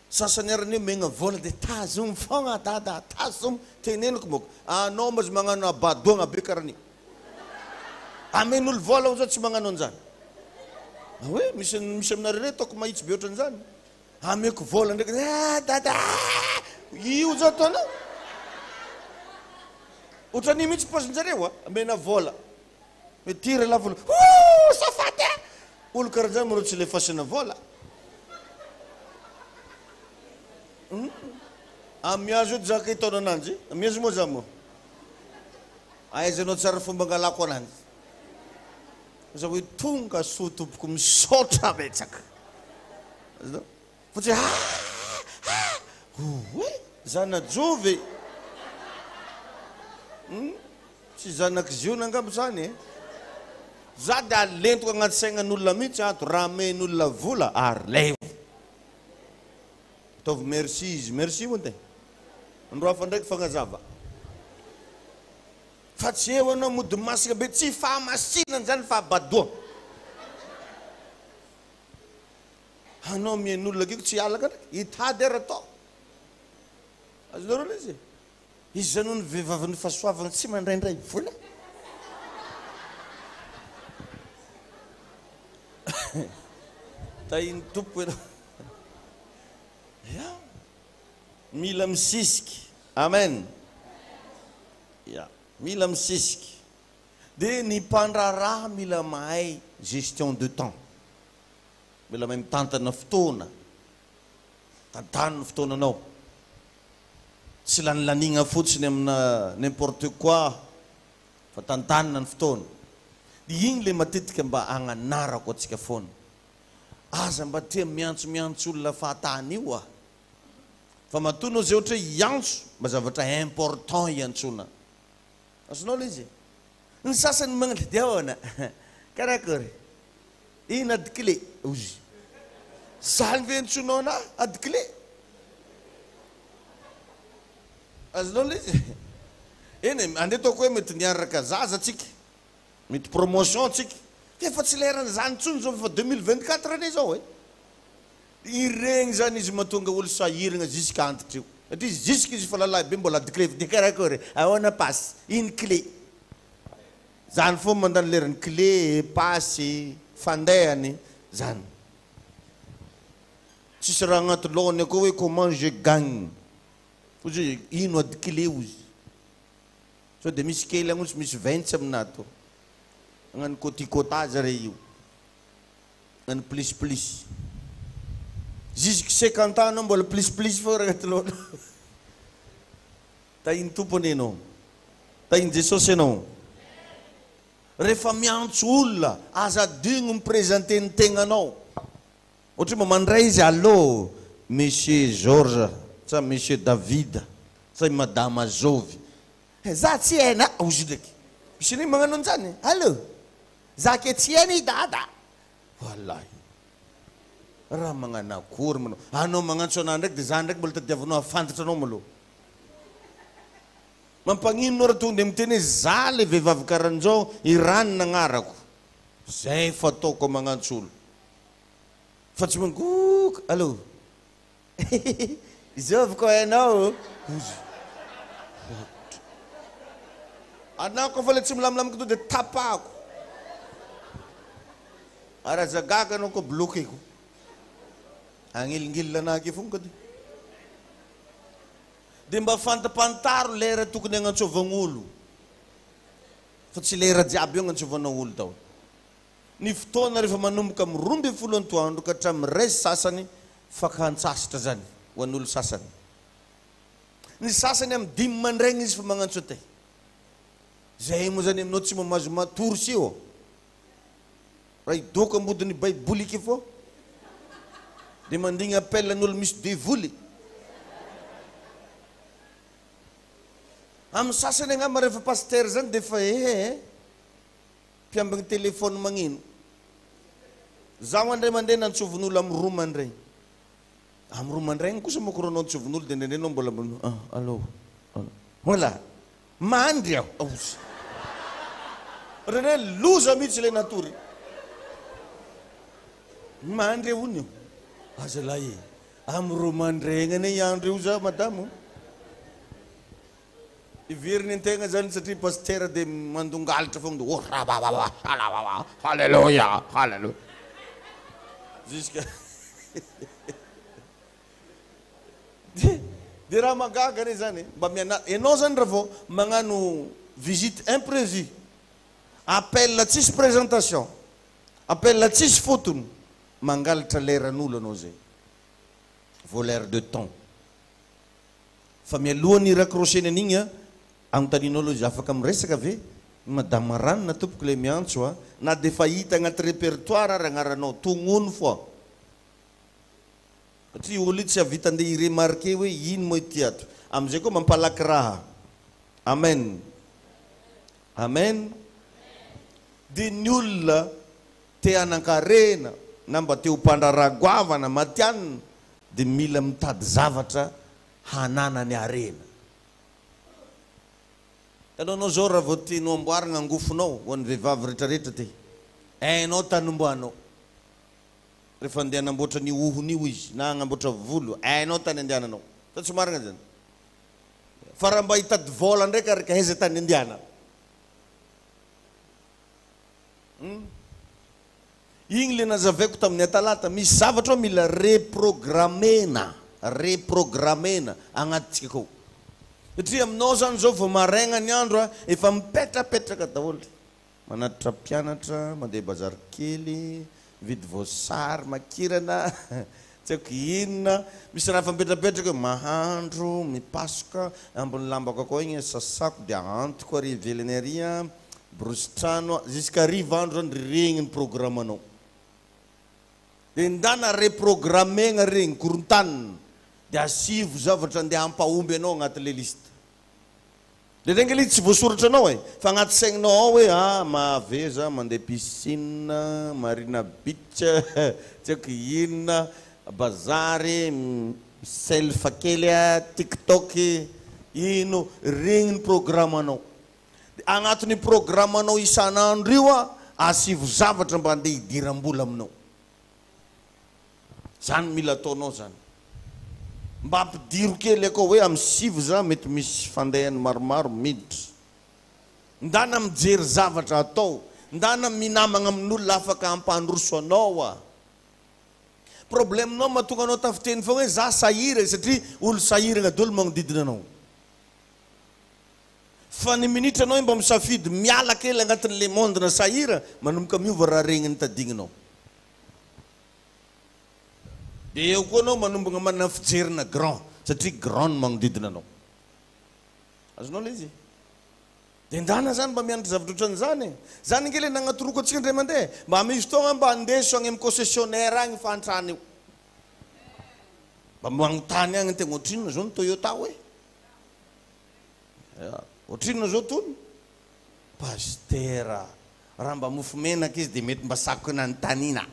sasany ary anie omegna vola dia tazomy fogna dada, tazomy, teneniko moko, anao ma izy magnano habadoagna be karaha an'io. Amen'olo vola hoy zao tsy magnano an'izany. Ah oui, misy misy aminareo reto ataoko mahitsy be ohatran'izany. Ameko vola ndraiky, ah dada ah! Io zao ataonao. Ohatran'io mihitsy paozinjareo a, amena vola. Hoe ty ry lavola, ouh safaty ah! Olo karahan'izany moa reo tsy lefasina vola. Hum. Amiazo edy zaka hitaona ananjy, amiazo moa za moa. Ahaizanao tsara fomba angalako ananjy. Za hoe tonga soa tompoko misaotra betsaka. Azonao? Fa tsy hoe ah ah oay zana-jovy e. Hum tsy zanak'i Ziona angamba zany e. Za dia alentiko agnaty saignan'olona mihitsy ato raha amen'olona vola ary levo. Ataovy merci izy. Merci hono e. Andro hafa ndraiky fagnazava. Fa tsy eo anao mody masina be tsy fahamasinana zany fahabadoana. Anao mihaino olona akaiky tsy hialaka ndraiky. Hitady ary atao. Azonareo ilay izy e? Iza no ny vehivavin'ny fahasoavana tsy mandraindray vola? Tahin'ny Tompo ianao. Ya. Mila misisiky. Amen. Ya. Mila misisiky. Dia ny mpandraharaha mila mahay gestion de temps. Mila mahay mitantana fotoana. Tantano ny fotoananao. Tsy lanilaniagna fotsiny amina n'importe quoi fa tantanina ny fotoana. Dia igny le matetika mba agnanarako antsika foana. Aza mba tia miantso miantso olona fahatany io ah. Fa matoa anao zay ohatra hoe hiantso mba zavatra important hiantsoana. Azonao le izy e? Ny sasany magnano dia ahoana? Karakory? Ino ady clé? Ozy. Zany ve antsoinao anah ady clé? Azonao le izy e? Eny e, andeha ataoko hoe mety niaraka zaza tsika, mety promotion tsika, fa efa tsy leran'izany intsony zao fa efa 2024 anie zao e! Iregny zany izy mahatonga olo sahiragna jusque antitra io. Satria jusque izy efa lalahy be mbola ady clé dia karakory, ahoana passe, ino clé. Zany foana mandany lerany clé, passe, fandehany, zany. Tsisy raha agnaty lohany akao hoe comment je gagne. Ozy hoe ino ady clé ozy. Sao dia misy kely agny ozy misy ventsy aminah tô. Agnano kôtikôta zare io. Any plus plus. Jusque 50 ans anao mbola plus plus foana agnaty lohanao. Tahin'ny Tompo anie ianao. Tahin'i Jesosy ianao. Rehefa miantso olona, aza adino mi-presenter ny tegnanao. Ohatra hoe mba mandray izy, Allô, Monsieur Georges, sa Monsieur David, sa i Madama Zovy. Za tsy haina, hozy ndraiky. Misy an'io magnano an'izany, Allô. Za ke tsy hainy i dada. Wallahi. Raha magnano akory manao. Anao magnantso anah ndraiky de za ndraiky mbola tadiavinao hafantatra anao malou. Mampagnino raha tonga de miteny hoe za le vehivavy karanjao i ranona agnarako. Zay fataoko magnantso olo. Fa tsy mangoka allo. Zovy koa ianao ozy. Anao koa fa le tsy milamilamy to de tapahako. Ary aza gaga anao koa bloqueko. Agnilingilin'ny anah ake fogna ka ty. De mba fantapantaro lera tokony agnantsovagn'olo. Fa tsy lera jiaby io agnantsovanao olo daholo. Ny fotoana rehefa manomboka amin'ny 12 antoandro ka hatramin'ny iray sy sasany fakan-tsasatra zany ho an'olo sasany. Ny sasany amin'ny dimy mandraigna izy fa magnantso an'tay. Zay moa zany aminao tsy mamazo matory sy ô. Raha hidoka ambodin'ny baiboly ike fô de mandigny appel an'olo misy devoly. Amin'ny sasany angamba rehefa pasitera zany de efa ehe eh. Mpiambigny téléphone magneno. Zaho andray mandeha nantsovin'olo amin'ny roa mandraigny. Amin'ny roa mandraigny kosa manko rô anao antsovin'olo dia indraindray anao mbola ah allô allô. Voilà. Mandry aho. Aosa. Ohatran'ny hoe loza mihitsy ilay natory. Mandry aho hono. Azalahy e. Amin'ny roa mandraigny anie hiandry eo za madamo. Heveriny an-tegna zany satria pasitera dia mandongalitra fogna dia oh rabababa shalababa haleloia haleloia jusqu'à dia dia raha mahagaga anie zany e, mba miana ianao zany raha vao magnano visite imprévue, appel tsisy présentation, appel tsisy fotony, mangalatra leran'olo anao zay, voleur de temps. Fa mialoha ny hi-raccrocher-ny an'igny a, anontanianao aloha izy afaka miresaka ve? Madama Ranona tompoko ilay miantso a, na dia efa hita agnaty répertoire ary agnaranao, tognony foa. Satria io olo io tsy hahavita andeha hi-remarquer hoe ino moa ity ato. Amin'izay koa mampalaky raha. Amen. Amen. Dia ny olona te hanan-karena na mba te ho mpandraharaha goavana, matihanina, dia mila mitady zavatra hananany harena. Hitanao anao zao raha vao tianao amboarina angofonao ho an'ny vehivavy retraretra ty hainao tany ombanao rehefa andeha hanamboatra an'io hohony io izy na hagnamboatra volo hainao tany andehananao sa tsy marina zany fa raha mba hitady vola ndraiky ary ka aiza tany andehanana Hum. Igny le nazavaiko tamin'ny atalata, misy zavatra ao mila reprogramena, reprogramena agnatintsika akao. Satria aminao zany zao vao maraigna ny andro a, efa mipetrapetraka daholo. Manatitra mpianatra, mandeha bazary kely, mividy voasary makirana, tsy haiko inona, misy raha efa mipetrapetraka eo, mahandro, mipasoka, ambin'ny lambako akao igny sasako dia ahantoko ary ivelany ary an, borosy trano, jusqu'à hariva andro zany regny ny programme-nao. Dia ndana reprogrammer-gna regny, korontanina, dia asivo zavatra andeha hampahomby anao agnatin'le liste. Indraindray ange ilay izy tsy voasoratranao e, fa agnaty saigninao ao hoe ah mahaveza mandeha piscine, marina beach, tsy haiko inona, bazary, mi-self kely ah, tiktok, ino, regny ny programme-nao. Dia agnatin'io programme-nao isan'andro io ah, asivo zavatra mba andeha hidiram-bola aminao. Zany mila ataonao zany. Mba ampidiro kely akao hoe amin'ny sivy za mety misy fandehany maromaro miditra. Ndana mijery zavatra atao, ndana minamagna amin'olona afaka hampandroso anao a. Problème nao mahatonga anao tafiteny foagna hoe za sahiragna satria olo sahiragna daholo magnodidina anao. Fa ny minitra anao mba misafidy miala kely agnatin'le monde na sahira, manomboka miova raha regny ny tadigninao. Dia eo koa anao manombogna manana fijerina grand satria grand ny magnodidina anao. Azonao ilay izy? Dia ndana zany mba mianatra zavatra ohatran'izany e. Zany ange ilay nagnatoroko antsika indray mandeha e. Mba misy fotoagna mba andeso agny amin'ny concessionnaire agny fahantrana io. Mba magnontany agny tegna ohatrinona zao ny Toyota hoe? Ya, ohatrinona zao tony? Pasitera, raha mba mofo menaka izy dia mety mba sako nanontaniana.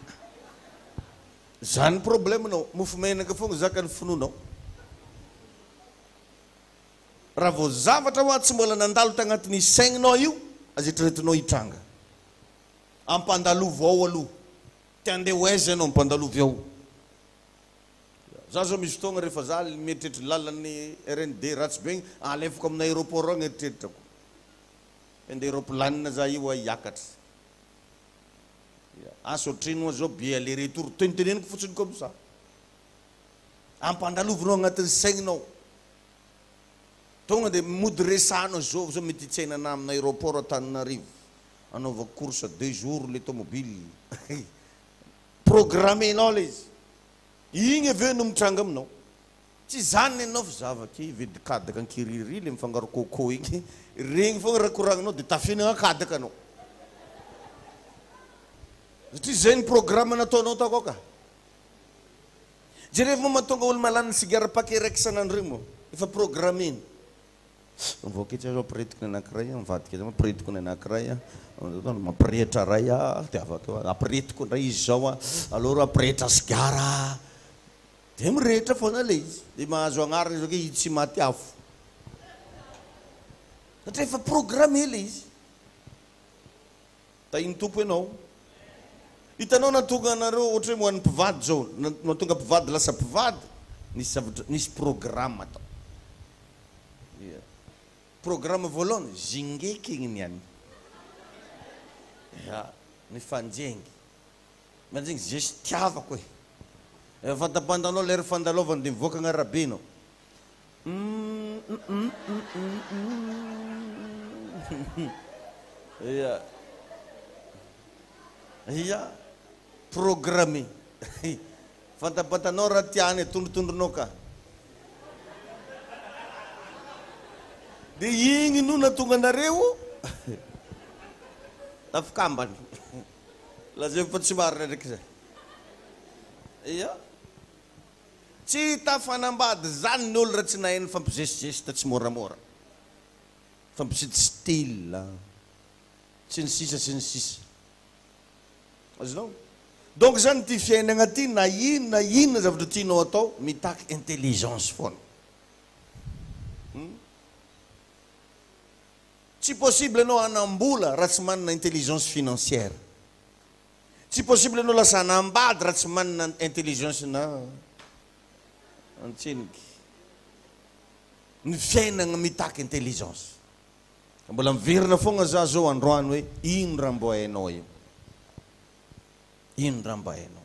Zany problème nao, mofo menaka foagna zakan'ny finoanao. Raha vao zavatra hoa tsy mbola nandalo tagnatin'ny saigninao io, aza eritreretinao hitranga. Ampandalovo ao aloha. Te handeha ho aiza ianao, ampandalovy ao. Za zao misy fotoagna rehefa za mieritreritra lalan'ny RND ratsy be igny, alefako amin'ny aéroport agny eritreritrako. Handeha roplanina za io hiakatra. Asa otrino moa zao billet aller retour, teniteneniko fotsiny comme ça. Ampandalovinao agnatin'ny saigninao. Tonga dia mody resahanao zao zao mety hitsena anah amin'ny aéroport Antananarivo. Anaovako course deux jours le tomobile. Programmenao le izy. Igny avy eo no mitranga aminao. Tsy izany nenao fa zavatra hividy kadaka ankirihiry le mifangaro coco igny, regny fogna raha koragninao de tafihinagna kadaka anao. Satria zay ny programme nataonao takao ka. Jerevo moa mahatonga olo malany sigara paquet raiky isan'andro igny moa, efa programmeny. Mivoaka etsy aho ampiretiko ny anakiray, mivadika etsy ampiretiko ny anakiray, mampirehitra ray aho de avakeo ampiretiko indray izy zao, aleo rô ampirehitra sigara. Dia mirehitra foana ilay izy. Dia mahazo agnarana izy hoe i tsy maty afo. Satria efa programmé ilay izy. Tahin'ny Tompo ianao. Hitanao nahatonga anareo ohatra hoe ho an'ny mpivady izao, nahatonga mpivady lasa mpivady, nisy zavatra, nisy programme atao. Ia. Programme voalohany, zingeky igny niany. Ia, mifanjengy. Manjingy zesy tiavako e. Efa fantapantanao lera fandalovana dia mivoaka agn'arabe enao. Ia. Ia. Programmé. Fantapantanao raha tiany e, tondrotondronao ka. Dia igny no nahatonga anareo tafikambana. Lazaiko fa tsy marina ndraiky zay. Ia. Tsy tafanambady zany ny olo raha tsy nahay nifampizesizesta tsy moramora. Nifampisity style. Sy ny sisa sy ny sisa. Azonao? Donc zany ity fiainagna ty na ino na inona zavatra tianao atao mitaky intelligence foana. Hum. Tsy possible ianao hanam-bola raha tsy manana intelligence financière. Tsy possible ianao lasa hanambady raha tsy manana intelligence na antseniky. Ny fiainagna mitaky intelligence. Mbola miverina foagna za zao androany hoe ino raha mbo hainao io? Ino raha mba hainao?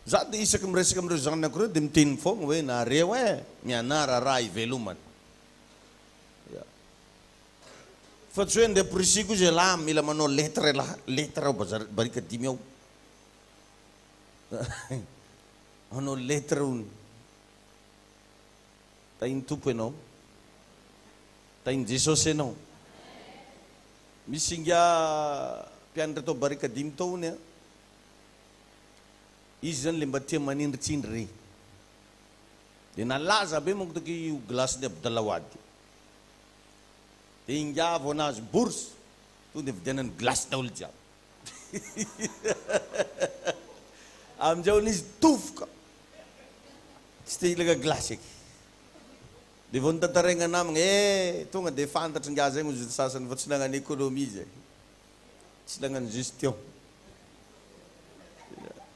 Za dia isaky miresaka amin'ireo zanako ireo dia miteny foagna hoe nareo eh mianara raha ivelomana. Ya. Fa tsy hoe andeha amporisihiko izy elah mila manao lettre elah, lettre ao bazary barikadimy ao. Manao lettre hono. Tahin'ny Tompo ianao. Tahin'i Jesosy ianao. Misy ingahy mpianatra tao barikadimy tao hono an. Izy zany le mba tia manindritsindry re. Dia nalaza be manko toky io glace-n'i Abdalawady io. Dia ingahy vao nahazo bourse, tonga dia vidianany glace daholo jiaby. Amin'izay hono izy tofoka, tsy te hilaka glace eky. Dia vao notantaraigna namagna, eh tonga dia fantatry ingahy zay hozy ny sasany fa tsy nagnano économie zay. Tsy nagnano gestion.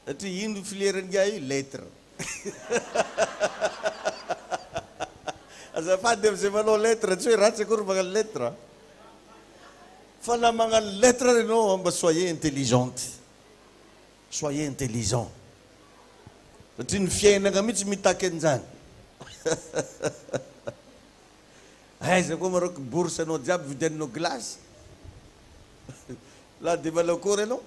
Satria ino filière ingahy io? Lettre. Azafady amizay manao lettre, tsy hoe ratsy akory magnano lettre. Fa na magnano lettre ary ianao mba soyez intelligente. Soyez intelligent. Satria ny fiainana mihitsy mitaky an'izany. Aiza koa marô bourse anao jiaby vidianinao glace. La dia manao akory ianao?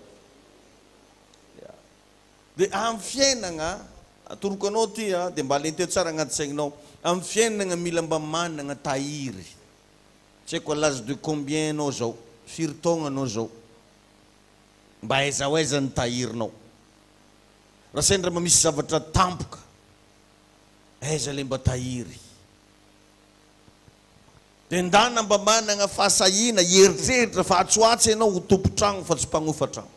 Dia amin'ny fiainagna, atoroko anao ty a, dia mba alenteo tsara agnaty saigninao, amin'ny fiainagna mila mba managna tahiry. Tsy haiko à l'âge de combien anao zao, firy taogna anao zao, mba aiza ho aiza ny tahirinao. Raha sendra mba misy zavatra tampoka, aiza le mba tahiry. Dia ndana mba managna fahasahiana hieritreritra fa atsy ho atsy ianao ho tompon-tragno fa tsy mpagnofa tragno.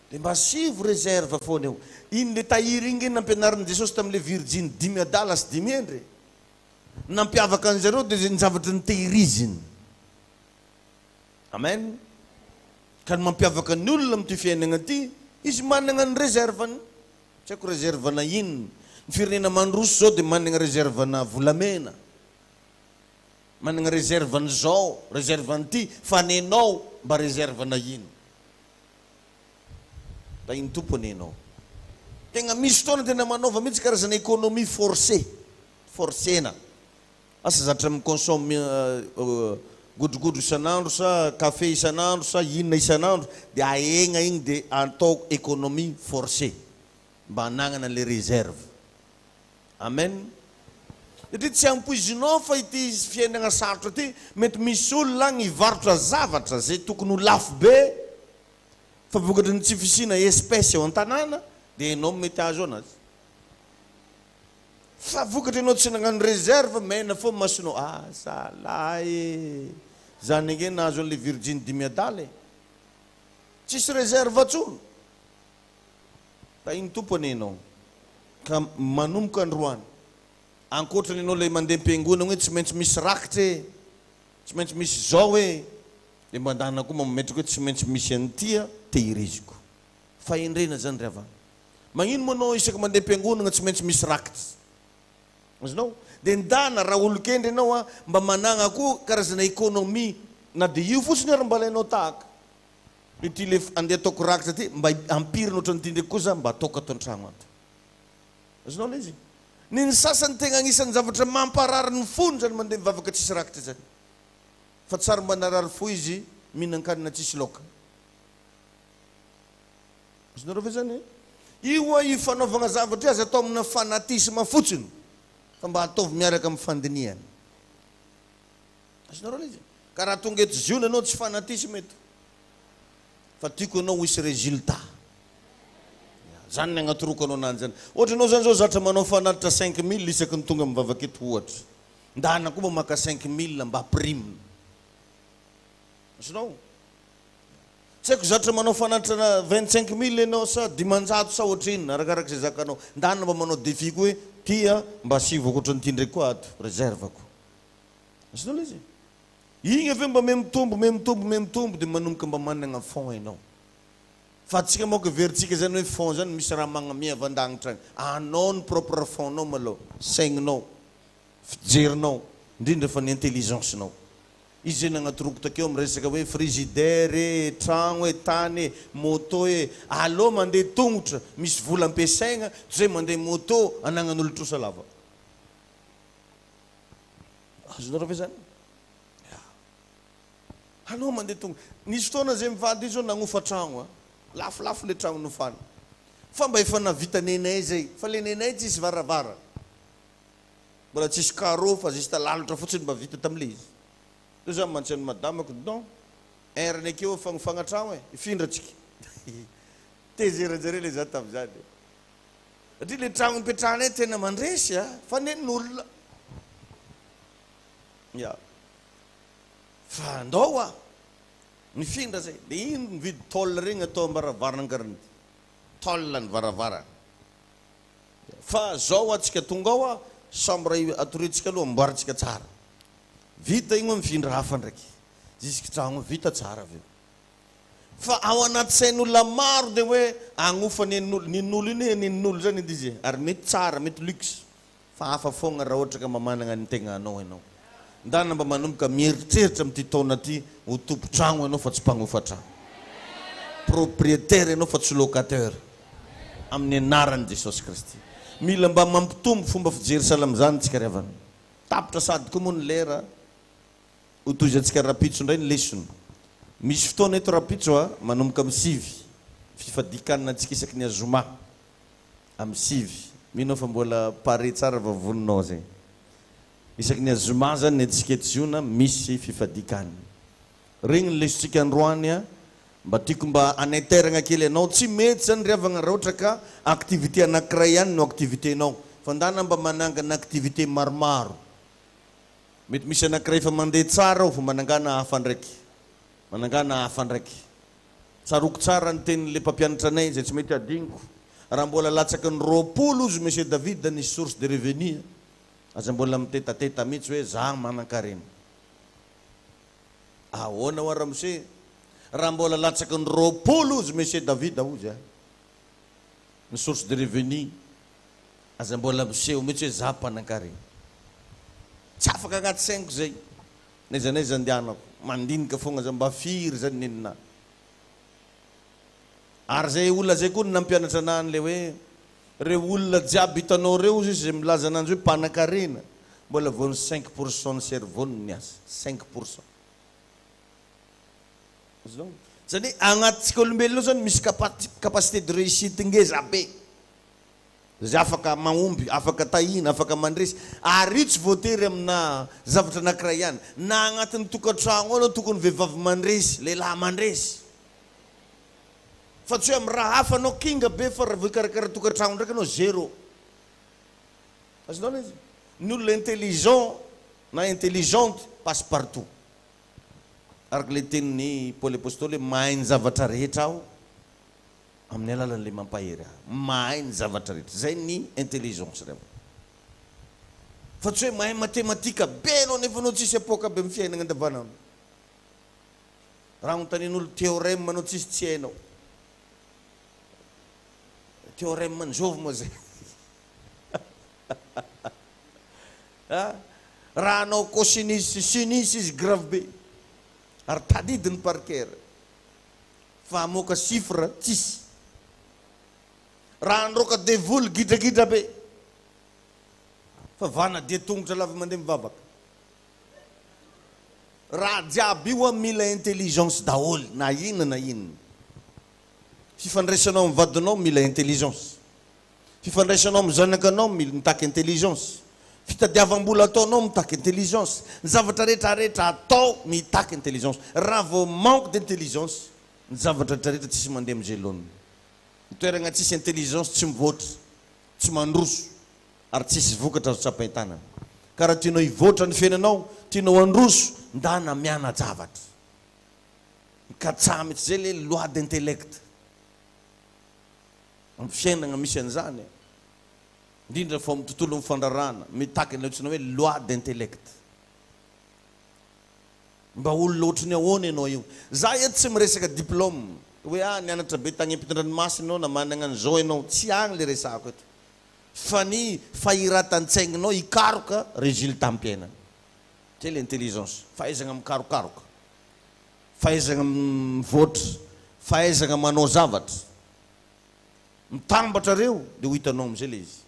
Dia mba asivo réserve foana eo. Iny le tahiry iny nge nampianarin'i Jesosy tamin'le virjiny dimy adala sy dimy hendry e. Ny nampiavaka an'zareo dia ny zavatra notehiriziny. Amen. Ka ny mampiavaka ny olona amin'ity fiainagna ity, izy managna ny réserve-ny. Tsy haiko réserve-na inona. Ny firenena mandroso izao dia managna réserve-na volamena. Managna réserve an'izao, réserve an'ity, fa nenao mba réserve-na ino? Tahin'ny Tompo anie enao. Tegna misy fotoana tena manaova mihitsy karazana économie forcée, forcena. Asa zatra mi-consomme godrogodro isan'andro sa café isan'andro sa inona isan'andro dia ahegna igny dia atao économie forcée mba hanagnana le réserve. Amen. Satria tsy ampoizinao fa ity fiainagna sarotra ity mety misy olona agny hivarotra zavatra zay tokony ho lafo be fa vokatry ny tsy fisiana espèce eo an-tanàna dia enao mety hahazo anazy. Fa vokatry enao tsy nagnano réserve mena fô masonao ah zalahy e! Zany ange nahazo anle virjiny dimy adala e! Tsisy réserve tsony! Tahin'ny Tompo anie enao ka manomboka androany ankoatra ny enao le mandeha am-piangonana hoe tsy maintsy misy rakitra e! Tsy maintsy misy zao e! De mba ndana koa mametraka hoe tsy maintsy misy an'ity a tehiriziko. Fahendrena zany ry havana. Magnino moa anao isaky mandeha am-piangonana tsy maintsy misy rakitra? Azonao? Dia ndana raha olon-kendry ianao a, mba managna koa karazana économie na dia io fotsiny ary mba alainao tahaka. Ity le andeha ataoko rakitra ity mba ampirina ohatran'ity ndraiky koa za mba ataoko ato an-tragno ato. Azonao le izy? Ny ny sasany tegna agnisan'ny zavatra mamparary ny fony zany mandeha mivavaka tsisy rakitra zany. Fa tsary mba narary fo izy mihinan-kanina tsisy laoka. Azonareo ve zany e? Io ho'a io fanaovagna zavatra io aza atao amina fanatisme fotsiny fa mba ataovy miaraka amin'ny fandinihana. Azonareo le izy? Ka raha tonga eto Ziona ianao tsy fanatisme eto fa tiako ianao hisy résultat. Zany ny agnatoroko anao ananjy zany. Ohatra ianao zany zao zatra manao fanatitra 5000 isaky ny tonga mivavaka eto ohatra. Ndana koa mba maka 5000 mba prime. Azonao? Tsy haiko zatra manao fanatrana 25 mille ianao sa 500 sa ohatrinona arakaraka izay zakanao. Ndana mba manao défi koa hoe ty a mba asivo ohatran'ity ndraiky koa ato réserve ko. Azonao ilay izy? Igny avy eo mba mihamitombo mihamitombo mihamitombo dia manomboka mba managna fonds ianao. Fa antsika manko heverintsika zany hoe fonds zany misy raha magnamia avy an-dagnitra agny. Anao ny propre fonds-nao malôha, saigninao, fijerinao, indrindra fa ny intelligence-nao. Izy zay nagnatoroko takeo am resaka hoe frigidaire e, tragno e, tany e, moto e, aleo mandeha tongotra misy vola ampiasaigna toy zay mandeha moto anagnan'olo trosa lava. Azonareo ve zany? Ya. Anao mandeha tongotra. Nisy fotoana zay mivady io zao nagnofa tragno a. Lafolafo le tragno nofana. Fa mba efa navita nenay zay. Fa le nenay tsisy varavara. Mbola tsisy carreau fa juste lalotra fotsiny mba vita tamle izy. Teo za mantsy an'i madamako non. R-ny akeo fagnofagna tragno e. Hifindra tsika. Tezeran-jareo le za tamzany. Satria le tragno nipetrahanay tena mandresy a. Fa nen'olona. Ya. Fa andao hoa. Nifindra zay. De iny mividy tôle regny atao ambaravarana karany. Tôle ny varavarana. Fa zao hoa tsika tonga ao a, chambre atoriantsika aloha amboarintsika tsara. Vita igny hoa mifindra hafa ndraiky. Jusque tragno vita tsara avy eo. Fa ao anaty sain'olona maro de hoe agnofa nen'olo, nen'olo iny e nen'olo zany edy izy e. Ary mety tsara, mety luxe. Fa hafa foagna raha ohatra ka mba managna ny tegnanao ianao. Ndana mba manomboka mieritreritra amin'ity taona ity ho tompon-tragno ianao fa tsy mpagnofa tragno. Propriétaire ianao fa tsy locataire. Amin'ny anaran'i Jesosy Kristy. Mila mba mampitombo fomba fijery sahala amin'izany tsika ry havana. Tapitra sady koa moa ny lera, ho tohizantsika rahampitso indray ny lesona. Misy fotoana eto rahampitso a, manomboka amin'ny sivy, fifadian-kanina antsika isaky ny azoma. Amin'ny sivy. Mino aho fa mbola pare tsara vavoninao zay. Isaky ny azoma zany ny antsika eto Ziona misy fifadian-kanina. Regny ny lesontsika androany a, mba tiako mba hanaitairagna kely anao, tsy mety zany ry havagna raha ohatra ka activité anakiray ihany no activité-nao, fa ndana mba manangana activité maromaro. Mety misy anakiray efa mandeha tsara ao fa manangana hafa ndraiky, manangana hafa ndraiky. Tsaroako tsara ny tenin'ilay mpampianatra anay izay tsy mety hadinoko, raha mbola latsaky ny 20 ozy Monsieur David ny source de revenu aza mbola mitetateta mihitsy hoe za manankarena. Ahoana hoa ramose? Raha mbola latsaky ny 20 ozy Monsieur David ozy a ny source de revenu aza mbola miseho mihitsy hoe za mpanankarena. Tsy afaka agnaty sainiko zay. N'aiza n'aiza andehanako, mandinika foagna za mba firy zany nenina. Ary zay olona zay koa no nampianatra anah an'le hoe reo olona jiaby hitanao reo ozy izy zay milaza ananjy hoe mpanakarena, mbola vao ny 5% ny cerveau-ny no miasa, 5%. Azonao? Zany hoe agnatintsika olombelona ao zany misy capacité de réussite ngeza be. Izay afaka mahomby, afaka tahiana, afaka mandresy. Ary io tsy voatery amina zavatra anankiray ihany. Na agnatin'ny tokantragno ao anao tokony vehivavy mandresy, lehilahy mandresy. Fa tsy hoe amin'ny raha hafa anao kinga be fa raha vao hikarakara tokantragno ndraiky anao zéro. Azonao ilay izy? Ny olona intelligent na intelligente passe partout. Araka ilay tenin'i Paoly Apostoly hoe mahay ny zavatra rehetra aho. Amin'ny alalan'ilay mampahery ahy. Mahay ny zavatra rehetra. Izay ny intelligence ry havana. Fa tsy hoe mahay matematika be ianao nefa anao tsisy apoaka aby amin'ny fiainana andavanandro. Raha anontanian'olo théorème anao tsisy tsy hainao. Théorème an'zovy moa zay. Raha hanao cosinus sy sinus izy grave be. Ary tadidiny par cœur. Fa hamoaka chiffre tsisy. Raha handroaka devoly gidragidra be. Fa vana dia tongotra lava mandeha mivavaka. Raha jiaby io mila intelligence daholo na inona na inona. Fifandraisanao amin'ny vadinao mila intelligence. Fifandraisanao amin'ny zanakanao mitaky intelligence. Fitadiavam-bola ataonao mitaky intelligence. Ny zavatra rehetra rehetra atao mitaky intelligence. Raha vao manque d'intelligence, ny zavatra rehetra rehetra tsisy mandeha amin'izay laoniny. Ny toeragna tsisy intelligence tsy mivoatra, tsy mandroso ary tsisy vokatra azo tsapain-tanana. Ka raha tianao hivoatra ny fiainanao, tianao handroso, ndana miana-javatra. Mikatsaha mihitsy, zay le loi d'intellect. Amin'ny fiainagna misy an'izany, indrindra fa ao amin'ny tontolon'ny fandrarana, mitaky ilay antsoina hoe loi d'intellect. Mba olona ohatry ny ahoana ianao io? Za eto tsy miresaka diplôme, hoe ah nianatra be tagny ampitan-dranomasina ianao na managna an'izao ianao, tsy agny le resahako eto. Fa ny fahiratan-tsaignanao hikaroka résultat-m-piainana. Zay le intelligence, fahaizagna mikarokaroka, fahaizagna mivoatra, fahaizagna manao zavatra. Mitambatra reo de ho hitanao amizay le izy.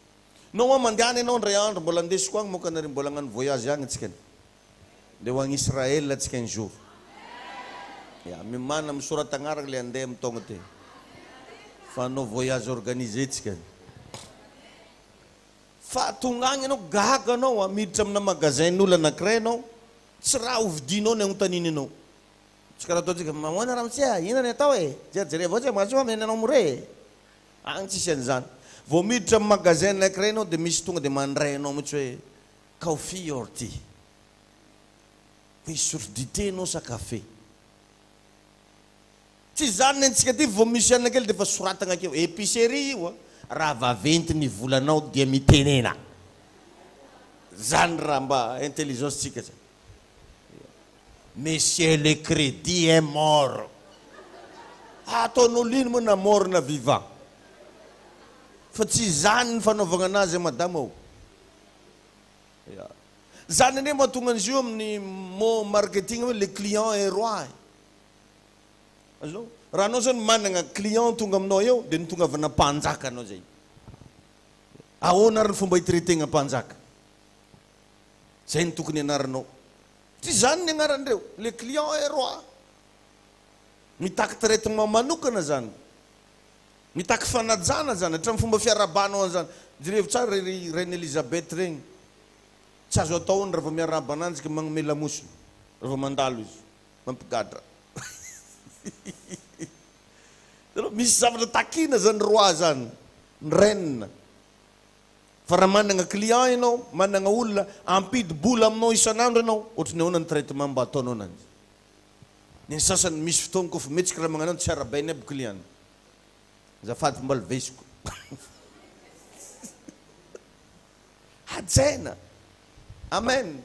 Non hoa mandehana enao ndray andro mbola andesiko agny moka nareo mbola agnano voyage agny tsika ndeha ho agny Israël tsika un jour. Ya, miomàna misorata agnarana le andeha amin'ny taogna ty. Fa hanao voyage organisé tsika. Fa tonga agny anao gaga anao a, miditra amina magasin-n'olo anakiray anao, tsy raha hovidinao ny agnotaniny anao. Tsy karaha ataontsika, mahoana ramose a, inona ny atao e, jerijereo avao tsy mahasoa amena anao mora e. Agny tsisy an'izany. Vao miditra amin'ny magasin anakiray anao dia misy tonga dia mandray anao mihitsy hoe coffee or tea. Hoe hisotro dite ianao sa kafe. Tsy izany ny antsika aty vao misy anona kely dia efa soratagna akeo. Epicerie io a. Raha vaventy ny volanao dia mitenena. Zany raha mba intelligence tsika zany. Monsieur le crédit est mort. Ataon'olo ino moa na mort na vivant. Fa tsy izany ny fanaovagna anazy madama ô. Ya. Zany anie mahatonga an'izy io amin'ny mot marketing hoe le client est roi e. Azonao? Raha anao zany managna client tonga aminao eo dia nitongavana mpanjaka anao zay. Ahoana ary ny fomba hi-traiter-gna mpanjaka? Zay no tokony hianaranao. Tsy izany ny agnaran'ireo. Le client est roi. Mitaky traitement manokana zany. Mitaky fanajana zany, hatramin'ny fomba fiarahabanao an'izany. Jerevo tsara ry Reine Elizabeth regny. Tsy azo atao hono raha vao miarahaba ananjy ka magnome lamosina raha vao mandalo izy. Mampigadra. Hitanao, misy zavatra takina zany roi zany, ny reine. Fa raha managna client ianao, managna olona hampidi-bola aminao isan'andro ianao, ohatry ny ahoana ny traitement mba ataonao ananjy? Ny an'ny sasany misy fotoagna kôfa mihetsika raha magnano tsy arahabainy aby client-ny. Azafady fa mbola vesiko. Hajaina. Amen.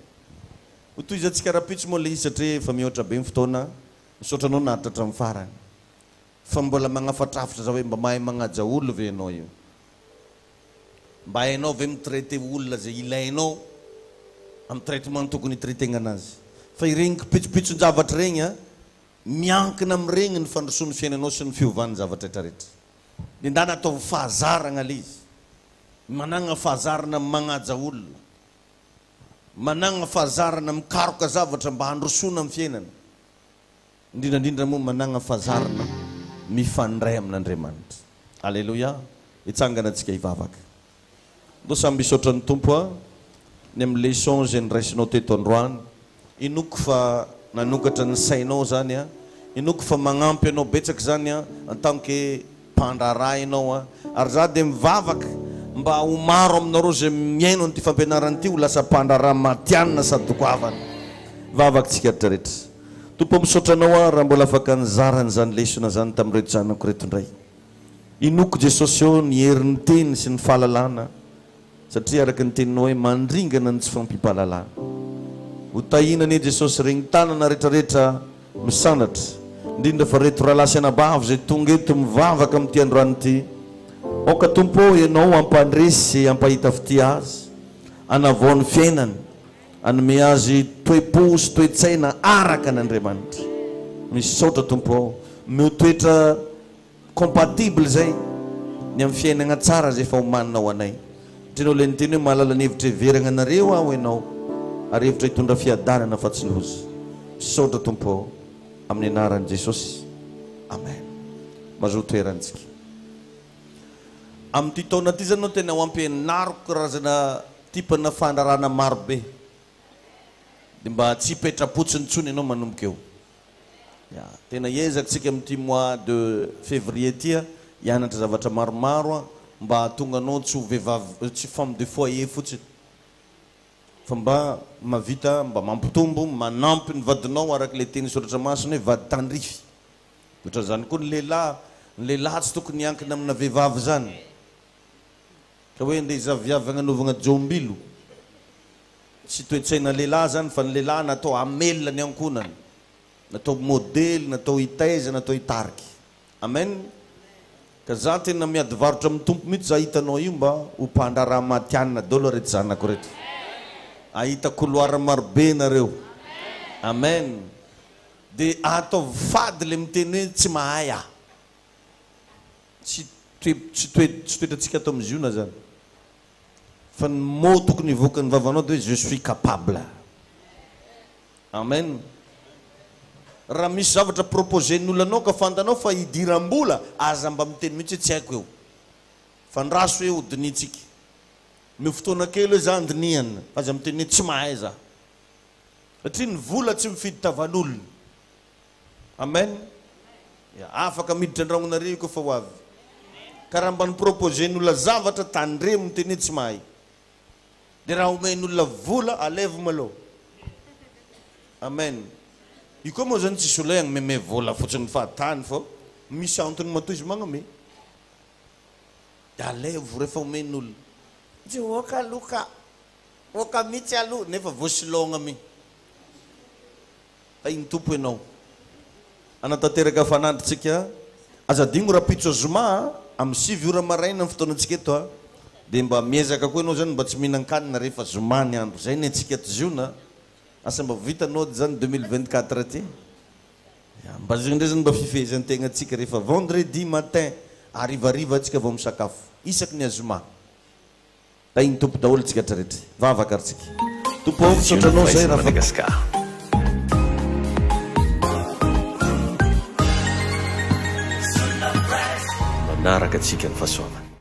Ho tohizantsika rahampitso moa ilay izy satria efa mihoatra be ny fotoana. Misaotra anao naharitra hatramin'ny farany. Fa mbola magnafatrafatra za hoe mba mahay magnaja olo ve ianao io? Mba hainao ve mi-traiter olona izay ilainao amin'ny traitement tokony hi-traiter-gna anazy? Fa ireny kipitsopitson-javatra ireny an, miankina amin'ireny ny fandrosoan'ny fiainanao sy ny fiovan'ny zavatra rehetra rehetra. Dia ndana ataovy fahazaragna ilay izy. Managna fahazarana magnaja olona. Managna fahazarana mikaroka zavatra mba handrosoana amin'ny fiainana. Indrindra indrindra moa managna fahazarana mifandray amin'Andriamanitra. Aleloia! Hitsangana antsika hivavaka. Ndao samy misaotra ny Tompo a, ny amin'ny leçon izay noraisinao teto androany. Inoako fa nanokatra ny sainao izany a. Inoako fa magnampy anao betsaka izany a, en tant que mpandraharaha ianao a. Ary za dia mivavaka mba ho maro aminareo izay mihaino an'ity fampianarana ity ho lasa mpandraharaha matihanina sady goavana. Vavaka tsika rehetra rehetra. Tompo ô misaotra anao aho raha mbola afaka nizara an'izany lesona izany tamin'ireto zanako ireto indray. Inoako Jesosy ô ny herin'ny teny sy ny fahalalana satria araka ny teninao hoe mandringana ny tsy fampiam-pahalalana. Ho tahiana anie Jesosy regny tanana retraretra misandratra, indrindra fa reto rahalahy sy anabavy izay tonga eto mivavaka amin'ity androany ity. Aoka Tompo ô Ianao hampandresy sy hampahita fitia azy, hanavao ny fiainany, hanome azy toe-po sy toe-tsaina araka an'Andriamanitra. Misaotra Tompo ô, omeo toetra Compatible zay ny amin'ny fiainagna tsara zay efa omanina ho anay. Satria enao ilay niteny hoe mahalala ny hevitra heveragna anareo aho enao ary hevitra hitondra fiadanana fa tsy loza. Misaotra Tompo ô amin'ny anaran'i Jesosy. Amen. Mazoa toerantsika. Amin'ity taona ity zany enao tena ho ampianariko karazana type-na fandrarana maro be. Dia mba tsy hipetra-potsiny intsony ianao manomboka eo. Ya, tena hiezaka tsika amin'ity mois de février ity a, hianatra zavatra maromaro a, mba hahatonga anao tsy ho vehivavy, tsy femme de foyer fotsiny, fa mba mahavita mba mampitombo, manampy ny vadinao araka ilay teny soratra masina hoe vady tandrify. Ohatran'izany koa ny lehilahy, ny lehilahy tsy tokony hiankina amina vehivavy izany. Ka hoe ndeha hizaviavy agnanovagna jombilo. Tsy toe-tsaina lehilahy zany fa ny lehilahy natao hamelona ny ankohonany, natao modely, natao hitaiza, natao hitarika. Amen! Ka za tena miady varotra amin'ny Tompo mihitsy za hitanao io mba ho mpandraharaha matihanina daholo reto zanako reto. Ahita couloir marobe nareo. Amen! De ataovy fady le miteny hoe tsy mahay aho. Tsy toe tsy toe tsy toetrantsika ato amin'ny Ziona zany. Fa ny mot tokony hivoaka ny vavanao dia hoe je suis capable. Amen. Raha misy zavatra proposer-n'ny olona anao ka fantanao fa idiram-bola, aza mba miteny mihitsy hoe tsy haiko io. Fa andraso hoe hodinihintsika. Omeo fotoana kely hoe za handinihana, fa aza miteny hoe tsy mahay za. Satria ny vola tsy mifidy tavan'olona. Amen. Ya, afaka miditra an-dragnonareo io koa fa ho avy. Ka raha mba ni-proposer-n'ny olona zavatra, tandremo miteny hoe tsy mahay. Dia raha omen'olona vola, alevo malou. Amen. Io koa moa zany tsisy olona hoe agnmeme vola fotsiny fahatany fô misy antony matoa izy magnome. Dia alevo rehefa omen'olona. Tsy ok aloha ka. Ok mitsy aloha nefa voasilogna mi. Tahin'ny Tompo ianao. Hanatanteraka fanandro tsika. Aza adino rahampitso zoma a, amin'ny 9 ora maraina ny fotoanantsika eto a. Dia mba miezaka koa ianao zany mba tsy mihinan-kanina rehefa zoma ny andro. Zay ny antsika ato Ziona a. Asa mba vita nody zany 2024 ty. Ya, mba zay indray zany mba fifehezan-tegnantsika rehefa vendredi matin harivariva tsika vao misakafo. Isaky ny azoma. Tahin'ny Tompo daholo tsika rehetra. Vavaka ary tsika. Tompo ô, misaotra Ziona anao zay Voice raha fa. Madagascar. Manaraka antsika ny fahasoavany.